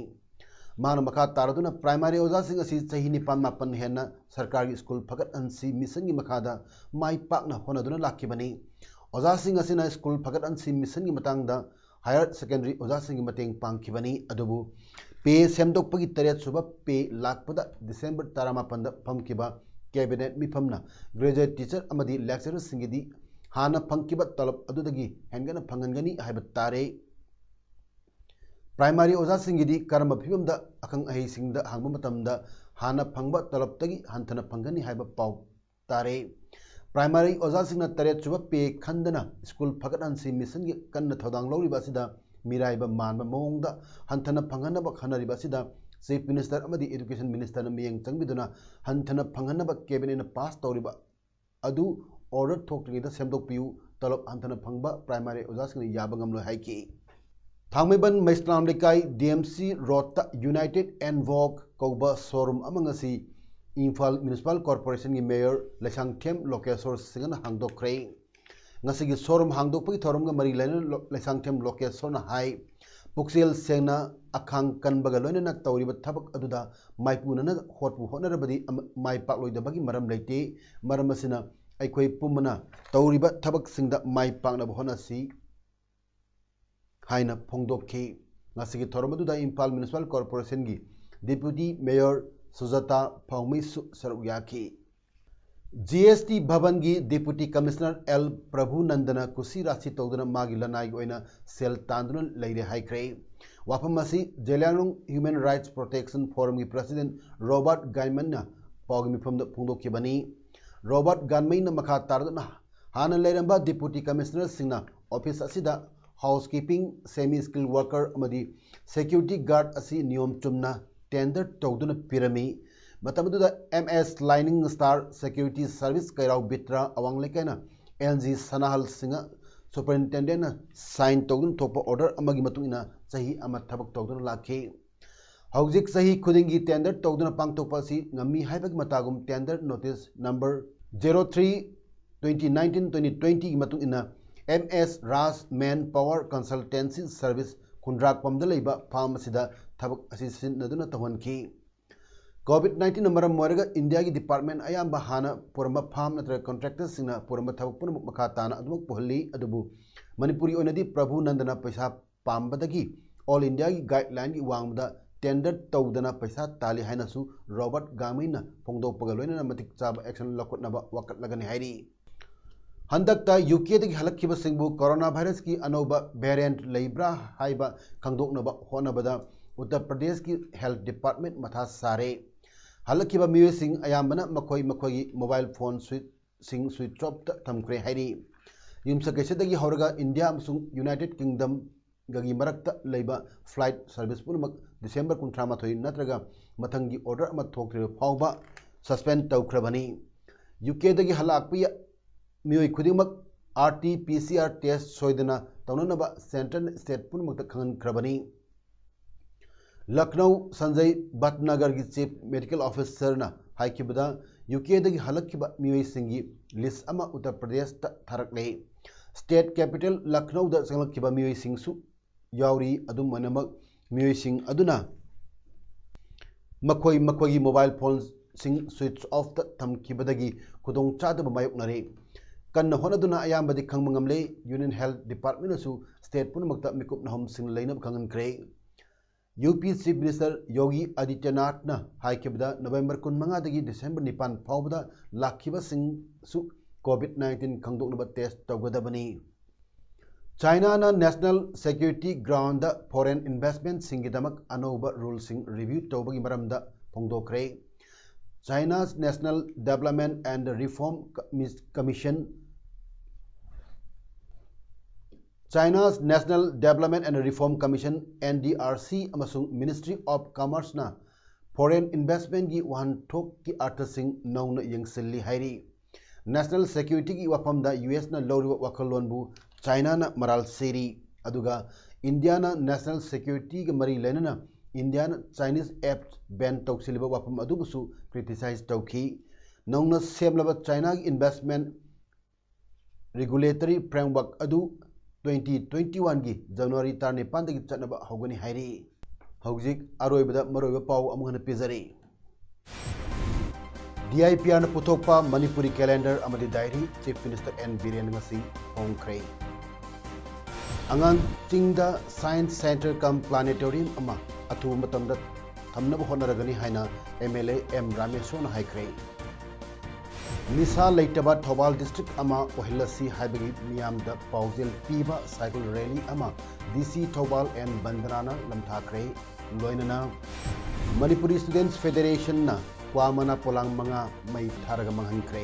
ꯃꯥꯅ ꯃꯈꯥ ꯇꯥꯔꯗꯨꯅ ꯄ꯭ꯔꯥꯏꯃꯥꯔꯤ ꯑꯣꯖꯥꯁꯤꯡ ꯑꯁꯤ ꯆꯍꯤ ꯅꯤꯄꯥꯟ ꯃꯥꯄꯟ ꯍꯦꯟꯅ ꯁꯔꯀꯥꯔꯒꯤ ꯁ꯭ꯀꯨꯜ ꯐꯒꯠꯍꯟꯁꯤ ꯃꯤꯁꯟꯒꯤ ꯃꯈꯥꯗ ꯃꯥꯏ ꯄꯥꯛꯅ ꯍꯣꯠꯅꯗꯨꯅ ꯂꯥꯛꯈꯤꯕꯅꯤ꯫ ꯑꯣꯖꯥꯁꯤꯡ ꯑꯁꯤꯅ ꯁ꯭ꯀꯨꯜ ꯐꯒꯠꯍꯟꯁꯤ ꯃꯤꯁꯟꯒꯤ ꯃꯇꯥꯡꯗ ꯍꯥꯌꯔ ꯁꯦꯀꯦꯟꯗꯔꯤ ꯑꯣꯖꯥꯁꯤꯡꯒꯤ ꯃꯇꯦꯡ ꯄꯥꯡꯈꯤꯕꯅꯤ꯫ ꯑꯗꯨꯕꯨ ꯄꯦ ꯁꯦꯝꯗꯣꯛꯄꯒꯤ ꯇꯔꯦꯠ ꯁꯨꯕ ꯄꯦ ꯂꯥꯛꯄꯗ ꯗꯤꯁꯦꯝꯕꯔ ꯇꯔꯥꯃꯥꯄꯟꯗ ꯐꯝꯈꯤꯕ ꯀꯦꯕꯤꯅꯦꯠ ꯃꯤꯐꯝꯅ ꯒ꯭ꯔꯦꯖꯨꯑꯦꯠ ꯇꯤꯆꯔ ꯑꯃꯗꯤ ꯂꯦꯛꯆꯔꯔꯁꯤꯡꯒꯤꯗꯤ ꯍꯥꯟꯅ ꯐꯪꯈꯤꯕ ꯇꯂꯕ ꯑꯗꯨꯗꯒꯤ ꯍꯦꯟꯒꯠꯅ ꯐꯪꯍꯟꯒꯅꯤ ꯍꯥꯏꯕ ꯇꯥꯔꯦ꯫ ꯄ꯭ꯔꯥꯏꯃꯥꯔꯤ ꯑꯣꯖꯥꯁꯤꯡꯒꯤꯗꯤ ꯀꯔꯝꯕ ꯐꯤꯕꯝꯗ ꯑꯈꯪ ꯑꯍꯩꯁꯤꯡꯗ ꯍꯪꯕ ꯃꯇꯝꯗ ꯍꯥꯟꯅ ꯐꯪꯕ ꯇꯂꯕꯇꯒꯤ ꯍꯟꯊꯅ ꯐꯪꯒꯅꯤ ꯍꯥꯏꯕ ꯄꯥꯎ ꯇꯥꯔꯦ꯫ ꯄ꯭ꯔꯥꯏꯃꯥꯔꯤ ꯑꯣꯖꯥꯁꯤꯡꯅ ꯇꯔꯦꯠ ꯁꯨꯕ ꯄꯦ ꯈꯟꯗꯅ ꯁ꯭ꯀꯨꯜ ꯐꯒꯠꯍꯟꯁꯤ ꯃꯤꯁꯟꯒꯤ ꯀꯟꯅ ꯊꯧꯗꯥꯡ ꯂꯧꯔꯤꯕ ꯑꯁꯤꯗ ꯃꯤꯔꯥꯏꯕ ꯃꯥꯟꯕ ꯃꯑꯣꯡꯗ ꯍꯟꯊꯅ ꯐꯪꯍꯟꯅꯕ ꯈꯟꯅꯔꯤꯕ ꯑꯁꯤꯗ ꯆꯤꯐ ꯃꯤꯅꯤꯁꯇꯔ ꯑꯃꯗꯤ ꯏꯗꯨꯀꯦꯁꯟ ꯃꯤꯅꯤꯁꯇꯔꯅ ꯃꯤꯠꯌꯦꯡ ꯆꯪꯕꯤꯗꯨꯅ ꯍꯟꯊꯅ ꯐꯪꯍꯟꯅꯕ ꯀꯦꯕꯤꯅꯦꯠꯅ ꯄꯥꯁ ꯇꯧꯔꯤꯕ ꯑꯗꯨ ꯑꯣꯔꯗꯔ ꯊꯣꯛꯇ꯭ꯔꯤꯉꯩꯗ ꯁꯦꯝꯗꯣꯛꯄꯤꯌꯨ, ꯇꯂꯕ ꯍꯟꯊꯅ ꯐꯪꯕ ꯄ꯭ꯔꯥꯏꯃꯥꯔꯤ ꯑꯣꯖꯥꯁꯤꯡꯅ ꯌꯥꯕ ꯉꯝꯂꯣꯏ ꯍꯥꯏꯈꯤ꯫ ꯊꯥꯡꯃꯩꯕꯟ ꯃꯩꯁꯅꯥꯝ ꯂꯩꯀꯥꯏ ꯗꯤ ꯑꯦꯝ ꯁꯤ ꯔꯣꯗꯇ ꯌꯨꯅꯥꯏꯇꯦꯗ ꯑꯦꯟ ꯋꯣꯛ ꯀꯧꯕ ꯁꯣꯔꯨꯝ ꯑꯃ ꯉꯁꯤ ꯏꯝꯐꯥꯜ ꯃ꯭ꯌꯨꯅꯤꯁꯤꯄꯥꯜ ꯀꯣꯔꯄꯣꯔꯦꯁꯟꯒꯤ ꯃꯦꯌꯔ ꯂꯩꯁꯥꯡꯊꯦꯝ ꯂꯣꯀꯦꯁꯣꯔ ꯁꯤꯡꯍꯅ ꯍꯥꯡꯗꯣꯛꯈ꯭ꯔꯦ꯫ ꯉꯁꯤꯒꯤ ꯁꯣꯔꯨꯝ ꯍꯥꯡꯗꯣꯛꯄꯒꯤ ꯊꯧꯔꯝꯒ ꯃꯔꯤ ꯂꯩꯅꯅ ꯂꯣ-, ꯂꯩꯁꯥꯡꯊꯦꯝ ꯂꯣꯀꯦꯁꯣꯔꯅ ꯍꯥꯏ, ꯄꯨꯛꯆꯦꯜ ꯁꯦꯡꯅ, ꯑꯈꯥꯡ ꯀꯟꯕꯒ ꯂꯣꯏꯅꯅ ꯇꯧꯔꯤꯕ ꯊꯕꯛ ꯑꯗꯨꯗ ꯃꯥꯏꯄꯨꯅꯅ ꯍꯣꯠꯄꯨ ꯍꯣꯠꯅꯔꯕꯗꯤ ꯑꯃ-, ꯃꯥꯏ ꯄꯥꯛꯂꯣꯏꯗꯕꯒꯤ ꯃꯔꯝ ꯂꯩꯇꯦ꯫ ꯃꯔꯝ ꯑꯁꯤꯅ ꯑꯩꯈꯣꯏ ꯄꯨꯝꯕꯅ ꯇꯧꯔꯤꯕ ꯊꯕꯛꯁꯤꯡꯗ ꯃꯥꯏ ꯄꯥꯛꯅꯕ ꯍꯣꯠꯅꯁꯤ ꯍꯥꯏꯅ ꯐꯣꯡꯗꯣꯛꯈꯤ꯫ ꯉꯁꯤꯒꯤ ꯊꯧꯔꯝ ꯑꯗꯨꯗ ꯏꯝꯐꯥꯜ ꯃ꯭ꯌꯨꯅꯤꯁꯤꯄꯥꯜ ꯀꯣꯔꯄꯣꯔꯦꯁꯟꯒꯤ ꯗꯤꯄ꯭ꯌꯨꯇꯤ ꯃꯦꯌꯔ ꯁꯨꯖꯥꯇꯥ ꯐꯥꯎꯃꯩꯁꯨ ꯁꯔꯨꯛ ꯌꯥꯈꯤ꯫ ꯖꯤ ꯑꯦꯁ ꯇꯤ ꯚꯕꯟꯒꯤ ꯗꯤꯄ꯭ꯌꯨꯇꯤ ꯀꯃꯤꯁꯅꯔ ꯑꯦꯜ ꯄ꯭ꯔꯚꯨꯅꯟꯗꯅ ꯀꯨꯁꯤ ꯔꯥꯁꯤ ꯇꯧꯗꯨꯅ ꯃꯥꯒꯤ ꯂꯅꯥꯏꯒꯤ ꯑꯣꯏꯅ ꯁꯦꯜ ꯇꯥꯟꯗꯨꯅ ꯂꯩꯔꯦ ꯍꯥꯏꯈ꯭ꯔꯦ꯫ ꯋꯥꯐꯝ ꯑꯁꯤ ꯖꯦꯂꯤꯌꯥꯡꯔꯣꯡ ꯍ꯭ꯌꯨꯃꯦꯟ ꯔꯥꯏꯠꯁ ꯄ꯭ꯔꯣꯇꯦꯛꯁꯟ ꯐꯣꯔꯝꯒꯤ ꯄ꯭ꯔꯁꯤꯗꯦꯟ ꯔꯣꯕꯥꯔꯠ ꯒꯥꯏꯃꯟꯅ ꯄꯥꯎꯒꯤ ꯃꯤꯐꯝꯗ ꯐꯣꯡꯗꯣꯛꯈꯤꯕꯅꯤ꯫ ꯔꯣꯕꯥꯔꯠ ꯒꯥꯟꯃꯩꯅ ꯃꯈꯥ ꯇꯥꯔꯗꯨꯅ ꯍꯥꯟꯅ ꯂꯩꯔꯝꯕ ꯗꯤꯄ꯭ꯌꯨꯇꯤ ꯀꯃꯤꯁꯅꯔꯁꯤꯡꯅ ꯑꯣꯐꯤꯁ ꯑꯁꯤꯗ ꯍꯥꯎꯁꯀꯤꯄꯤꯡ, ꯁꯦꯃꯤ ꯁ꯭ꯀꯤꯜ ꯋꯥꯔꯀꯔ ꯑꯃꯗꯤ ꯁꯦꯀ꯭ꯌꯨꯔꯤꯇꯤ ꯒꯥꯔꯗ ꯑꯁꯤ ꯅꯤꯌꯣꯝ ꯆꯨꯝꯅ ꯇꯦꯟꯗꯔ ꯇꯧꯗꯨꯅ ꯄꯤꯔꯝꯃꯤ꯫ ꯃꯇꯝ ꯑꯗꯨꯗ ꯑꯦꯝ ꯑꯦꯁ ꯂꯥꯏꯅꯤꯡ ꯁ꯭ꯇꯥꯔ ꯁꯦꯀ꯭ꯌꯨꯔꯤꯇꯤ ꯁꯔꯚꯤꯁ ꯀꯩꯔꯥꯎ ꯕꯤꯇ꯭ꯔꯥ ꯑꯋꯥꯡ ꯂꯩꯀꯥꯏꯅ ꯑꯦꯟ ꯖꯤ ꯁꯅꯥꯍꯜ ꯁꯤꯡꯍ ꯁꯨꯄꯔꯤꯟꯇꯦꯟꯗꯦꯟꯠꯅ ꯁꯥꯏꯟ ꯇꯧꯗꯨꯅ ꯊꯣꯛꯄ ꯑꯣꯔꯗꯔ ꯑꯃꯒꯤ ꯃꯇꯨꯡ ꯏꯟꯅ ꯆꯍꯤ ꯑꯃ ꯊꯕꯛ ꯇꯧꯗꯨꯅ ꯂꯥꯛꯈꯤ꯫ ꯍꯧꯖꯤꯛ ꯆꯍꯤ ꯈꯨꯗꯤꯡꯒꯤ ꯇꯦꯟꯗꯔ ꯇꯧꯗꯨꯅ ꯄꯥꯡꯊꯣꯛꯄ ꯑꯁꯤ ꯉꯝꯃꯤ ꯍꯥꯏꯕꯒꯤ ꯃꯇꯥꯒꯨꯝ tender notice number zero three twenty nineteen twenty ꯇ꯭ꯋꯦꯟꯇꯤꯒꯤ ꯃꯇꯨꯡ ꯏꯟꯅ M S Raj man power consultancy service ꯈꯨꯟꯗ꯭ꯔꯥꯛꯄꯝꯗ ꯂꯩꯕ ꯐꯥꯔꯝ ꯑꯁꯤꯗ ꯊꯕꯛ ꯑꯁꯤ ꯁꯤꯖꯤꯟꯅꯗꯨꯅ ꯇꯧꯍꯟꯈꯤ꯫ ꯀꯣꯚꯤꯗ ꯅꯥꯏꯟꯇꯤꯟꯅ ꯃꯔꯝ ꯑꯣꯏꯔꯒ ꯏꯟꯗꯤꯌꯥꯒꯤ ꯗꯤꯄꯥꯔꯠꯃꯦꯟ ꯑꯌꯥꯝꯕ ꯍꯥꯟꯅ ꯄꯨꯔꯝꯕ ꯐꯥꯔꯝ ꯅꯠꯇ꯭ꯔꯒ ꯀꯟꯇ꯭ꯔꯦꯛꯇꯔꯁꯤꯡꯅ ꯄꯨꯔꯝꯕ ꯊꯕꯛ ꯄꯨꯝꯅꯃꯛ ꯃꯈꯥ ꯇꯥꯅ ꯑꯗꯨꯃꯛ ꯄꯨꯍꯜꯂꯤ꯫ ꯑꯗꯨꯕꯨ ꯃꯅꯤꯄꯨꯔꯒꯤ ꯑꯣꯏꯅꯗꯤ ꯄ꯭ꯔꯚꯨ ꯅꯟꯗꯅ ꯄꯩꯁꯥ ꯄꯥꯝꯕꯗꯒꯤ ꯑꯣꯜ ꯏꯟꯗꯤꯌꯥꯒꯤ ꯒꯥꯏꯗꯂꯥꯏꯟꯒꯤ ꯋꯥꯡꯃꯗ ꯇꯦꯟꯗꯔ ꯇꯧꯗꯅ ꯄꯩꯁꯥ ꯇꯥꯜꯂꯤ ꯍꯥꯏꯅꯁꯨ ꯔꯣꯕꯥꯔꯠ ꯒꯥꯡꯃꯩꯅ ꯐꯣꯡꯗꯣꯛꯄꯒ ꯂꯣꯏꯅꯅ ꯃꯇꯤꯛ ꯆꯥꯕ ꯑꯦꯛꯁꯟ ꯂꯧꯈꯠꯅꯕ ꯋꯥꯀꯠꯂꯒꯅꯤ ꯍꯥꯏꯔꯤ꯫ ꯍꯟꯗꯛꯇ ꯌꯨ ꯀꯦꯗꯒꯤ ꯍꯜꯂꯛꯈꯤꯕꯁꯤꯡꯕꯨ ꯀꯣꯔꯣꯅꯥ ꯚꯥꯏꯔꯁꯀꯤ ꯑꯅꯧꯕ ꯚꯦꯔꯤꯌꯦꯟꯠ ꯂꯩꯕ꯭ꯔꯥ ꯍꯥꯏꯕ ꯈꯪꯗꯣꯛꯅꯕ ꯍꯣꯠꯅꯕꯗ ꯎꯠꯇꯔ ꯄ꯭ꯔꯗꯦꯁꯀꯤ ꯍꯦꯜꯊ ꯗꯤꯄꯥꯔꯠꯃꯦꯟꯠ ꯃꯊꯥ ꯁꯥꯔꯦ꯫ ꯍꯜꯂꯛꯈꯤꯕ ꯃꯤꯑꯣꯏꯁꯤꯡ ꯑꯌꯥꯝꯕꯅ ꯃꯈꯣꯏ ꯃꯈꯣꯏꯒꯤ ꯃꯣꯕꯥꯏꯜ ꯐꯣꯟ ꯁ꯭ꯋꯤꯠ ꯁꯤꯡ ꯁ꯭ꯋꯤꯆ ꯑꯣꯐꯇ ꯊꯝꯈ꯭ꯔꯦ ꯍꯥꯏꯔꯤ꯫ ꯌꯨꯝꯁꯀꯩꯁꯗꯒꯤ ꯍꯧꯔꯒ ꯏꯟꯗꯤꯌꯥ ꯑꯃꯁꯨꯡ ꯌꯨꯅꯥꯏꯇꯦꯗ ꯀꯤꯡꯗꯝꯒꯒꯤ ꯃꯔꯛꯇ ꯂꯩꯕ ꯐ꯭ꯂꯥꯏꯠ ꯁꯔꯚꯤꯁ ꯄꯨꯝꯅꯃꯛ ꯗꯤꯁꯦꯝꯕꯔ ꯀꯨꯟꯊ꯭ꯔꯥ ꯃꯥꯊꯣꯏ ꯅꯠꯇ꯭ꯔꯒ ꯃꯊꯪꯒꯤ ꯑꯣꯔꯗꯔ ꯑꯃ ꯊꯣꯛꯇ꯭ꯔꯤꯕ ꯐꯥꯎꯕ ꯁꯁꯄꯦꯟ ꯇꯧꯈ꯭ꯔꯕꯅꯤ꯫ ꯌꯨ ꯀꯦꯗꯒꯤ ꯍꯜꯂꯛꯄ ꯌ-, ꯃꯤꯑꯣꯏ ꯈꯨꯗꯤꯡꯃꯛ R T P C R test ꯁꯣꯏꯗꯅ ꯇꯧꯅꯅꯕ ꯁꯦꯟꯇ꯭ꯔꯦꯜ ꯁ꯭ꯇꯦꯠ ꯄꯨꯝꯅꯃꯛꯇ ꯈꯪꯍꯟꯈ꯭ꯔꯕꯅꯤ꯫ Lucknow Sanjay ꯚꯠꯅꯒꯔꯒꯤ chief medical ꯑꯣꯐꯤꯁꯔꯅ ꯍꯥꯏꯈꯤꯕꯗ, U ꯀꯦꯗꯒꯤ ꯍꯜꯂꯛꯈꯤꯕ ꯃꯤꯑꯣꯏꯁꯤꯡꯒꯤ ꯂꯤꯁ ꯑꯃ ꯎꯠꯇꯔ ꯄ꯭ꯔꯗꯦꯁꯇ ꯊꯥꯔꯛꯂꯦ꯫ ꯁ꯭ꯇꯦꯠ ꯀꯦꯄꯤꯇꯦꯜ ꯂꯈꯅꯧꯗ ꯆꯪꯂꯛꯈꯤꯕ ꯃꯤꯑꯣꯏꯁꯤꯡꯁꯨ ꯌꯥꯎꯔꯤ꯫ ꯑꯗꯨꯝ ꯑꯣꯏꯅꯃꯛ, ꯃꯤꯑꯣꯏꯁꯤꯡ ꯑꯗꯨꯅ ꯃꯈꯣꯏ ꯃꯈꯣꯏꯒꯤ mobile phoneꯁꯤꯡ switch offꯇ ꯊꯝꯈꯤꯕꯗꯒꯤ ꯈꯨꯗꯣꯡꯆꯥꯗꯕ ꯃꯥꯌꯣꯛꯅꯔꯦ꯫ ꯀꯟꯅ ꯍꯣꯠꯅꯗꯨꯅ ꯑꯌꯥꯝꯕꯗꯤ ꯈꯪꯕ ꯉꯝꯂꯦ꯫ Union Health Departmentꯅꯁꯨ state ꯄꯨꯝꯅꯃꯛꯇ ꯃꯤꯀꯨꯞ ꯅꯥꯍꯨꯝꯁꯤꯡ ꯂꯩꯅꯕ ꯈꯪꯍꯟꯈ꯭ꯔꯦ꯫ UP Chief Minister Yogi Adityanathꯅ ꯍꯥꯏꯈꯤꯕꯗ, November ꯀꯨꯟꯃꯉꯥꯗꯒꯤ December ꯅꯤꯄꯥꯟ ꯐꯥꯎꯕꯗ ꯂꯥꯛꯈꯤꯕꯁꯤꯡꯁꯨ COVID nineteen ꯈꯪꯗꯣꯛꯅꯕ test ꯇꯧꯒꯗꯕꯅꯤ꯫ Chinaꯅ National Security Groundꯗ foreign investmentꯁꯤꯡꯒꯤꯗꯃꯛ ꯑꯅꯧꯕ ruleꯁꯤꯡ review ꯇꯧꯕꯒꯤ ꯃꯔꯝꯗ ꯐꯣꯡꯗꯣꯛꯈ꯭ꯔꯦ꯫ China's National Development and Reform Commis-, Commission, China's National Development and Reform Commission, NDRC, ꯑꯃꯁꯨꯡ Ministry of Commerceꯅ foreign investmentꯀꯤ ꯋꯥꯍꯟꯊꯣꯛꯀꯤ ꯑꯔꯊꯁꯤꯡ ꯅꯧꯅ ꯌꯦꯡꯁꯤꯜꯂꯤ ꯍꯥꯏꯔꯤ꯫ National securityꯒꯤ ꯋꯥꯐꯝꯗ USꯅ ꯂꯧꯔꯤꯕ ꯋꯥꯈꯜꯂꯣꯟꯕꯨ Chinaꯅ ꯃꯔꯥꯜ ꯁꯤꯔꯤ, ꯑꯗꯨꯒ ꯏꯟꯗꯤꯌꯥꯅ national securityꯒ ꯃꯔꯤ ꯂꯩꯅꯅ ꯏꯟꯗꯤꯌꯥꯅ Chinese apps ban ꯇꯧꯁꯤꯜꯂꯤꯕ ꯋꯥꯐꯝ ꯑꯗꯨꯕꯨꯁꯨ criticize ꯇꯧꯈꯤ꯫ ꯅꯧꯅ ꯁꯦꯝꯂꯕ Chinaꯒꯤ investment regulatory framework ꯑꯗꯨ twenty twenty-oneꯒꯤ January ꯇꯔꯥꯅꯤꯄꯥꯟꯗꯒꯤ ꯆꯠꯅꯕ ꯍꯧꯒꯅꯤ ꯍꯥꯏꯔꯤ꯫ ꯍꯧꯖꯤꯛ ꯑꯔꯣꯏꯕꯗ ꯃꯔꯨꯑꯣꯏꯕ ꯄꯥꯎ ꯑꯃꯨꯛ ꯍꯟꯅ ꯄꯤꯖꯔꯤ꯫ DIPRꯅ ꯄꯨꯊꯣꯛꯄ ꯃꯅꯤꯄꯨꯔꯤ calendar ꯑꯃꯗꯤ diary Chief Minister N Biren ꯉꯁꯤ ꯐꯣꯡꯈ꯭ꯔꯦ꯫ ꯑꯉꯥꯡꯁꯤꯡꯗ science center cum planetarium ꯑꯃ ꯑꯊꯨꯕ ꯃꯇꯝꯗ ꯊꯝꯅꯕ ꯍꯣꯠꯅꯔꯒꯅꯤ ꯍꯥꯏꯅ MLA M ꯔꯥꯃꯦꯁꯣꯔꯅ ꯍꯥꯏꯈ꯭ꯔꯦ꯫ ꯅꯤꯁꯥ ꯂꯩꯇꯕ ꯊꯧꯕꯥꯜ district ꯑꯃ ꯑꯣꯏꯍꯜꯂꯁꯤ ꯍꯥꯏꯕꯒꯤ ꯃꯤꯌꯥꯝꯗ ꯄꯥꯎꯖꯦꯜ ꯄꯤꯕ cycle rally ꯑꯃ DC ꯊꯧꯕꯥꯜ N ꯕꯟꯗꯅꯥꯅ ꯂꯝꯊꯥꯈ꯭ꯔꯦ꯫ ꯂꯣꯏꯅꯅ Manipuri Students Federationꯅ ꯀ꯭ꯋꯥ ꯃꯅꯥ ꯄꯣꯂꯥꯡ ꯃꯉꯥ ꯃꯩ ꯊꯥꯔꯒ ꯃꯥꯡꯍꯟꯈ꯭ꯔꯦ꯫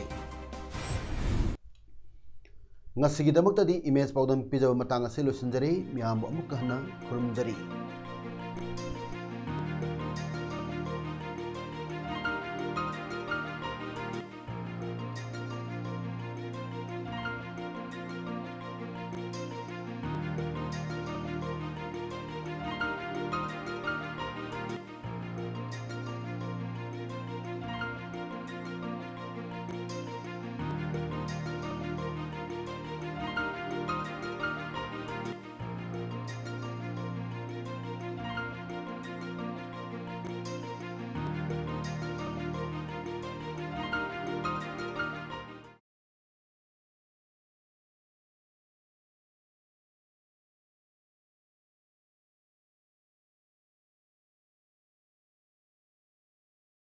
ꯉꯁꯤꯒꯤꯗꯃꯛꯇꯗꯤ ꯏꯃꯦꯖ ꯄꯥꯎꯗꯝ ꯄꯤꯖꯕ ꯃꯇꯥꯡ ꯑꯁꯤ ꯂꯣꯏꯁꯤꯟꯖꯔꯦ꯫ ꯃꯤꯌꯥꯝꯕꯨ ꯑꯃꯨꯛꯀ ꯍꯟꯅ ꯈꯨꯔꯨꯝꯖꯔꯤ꯫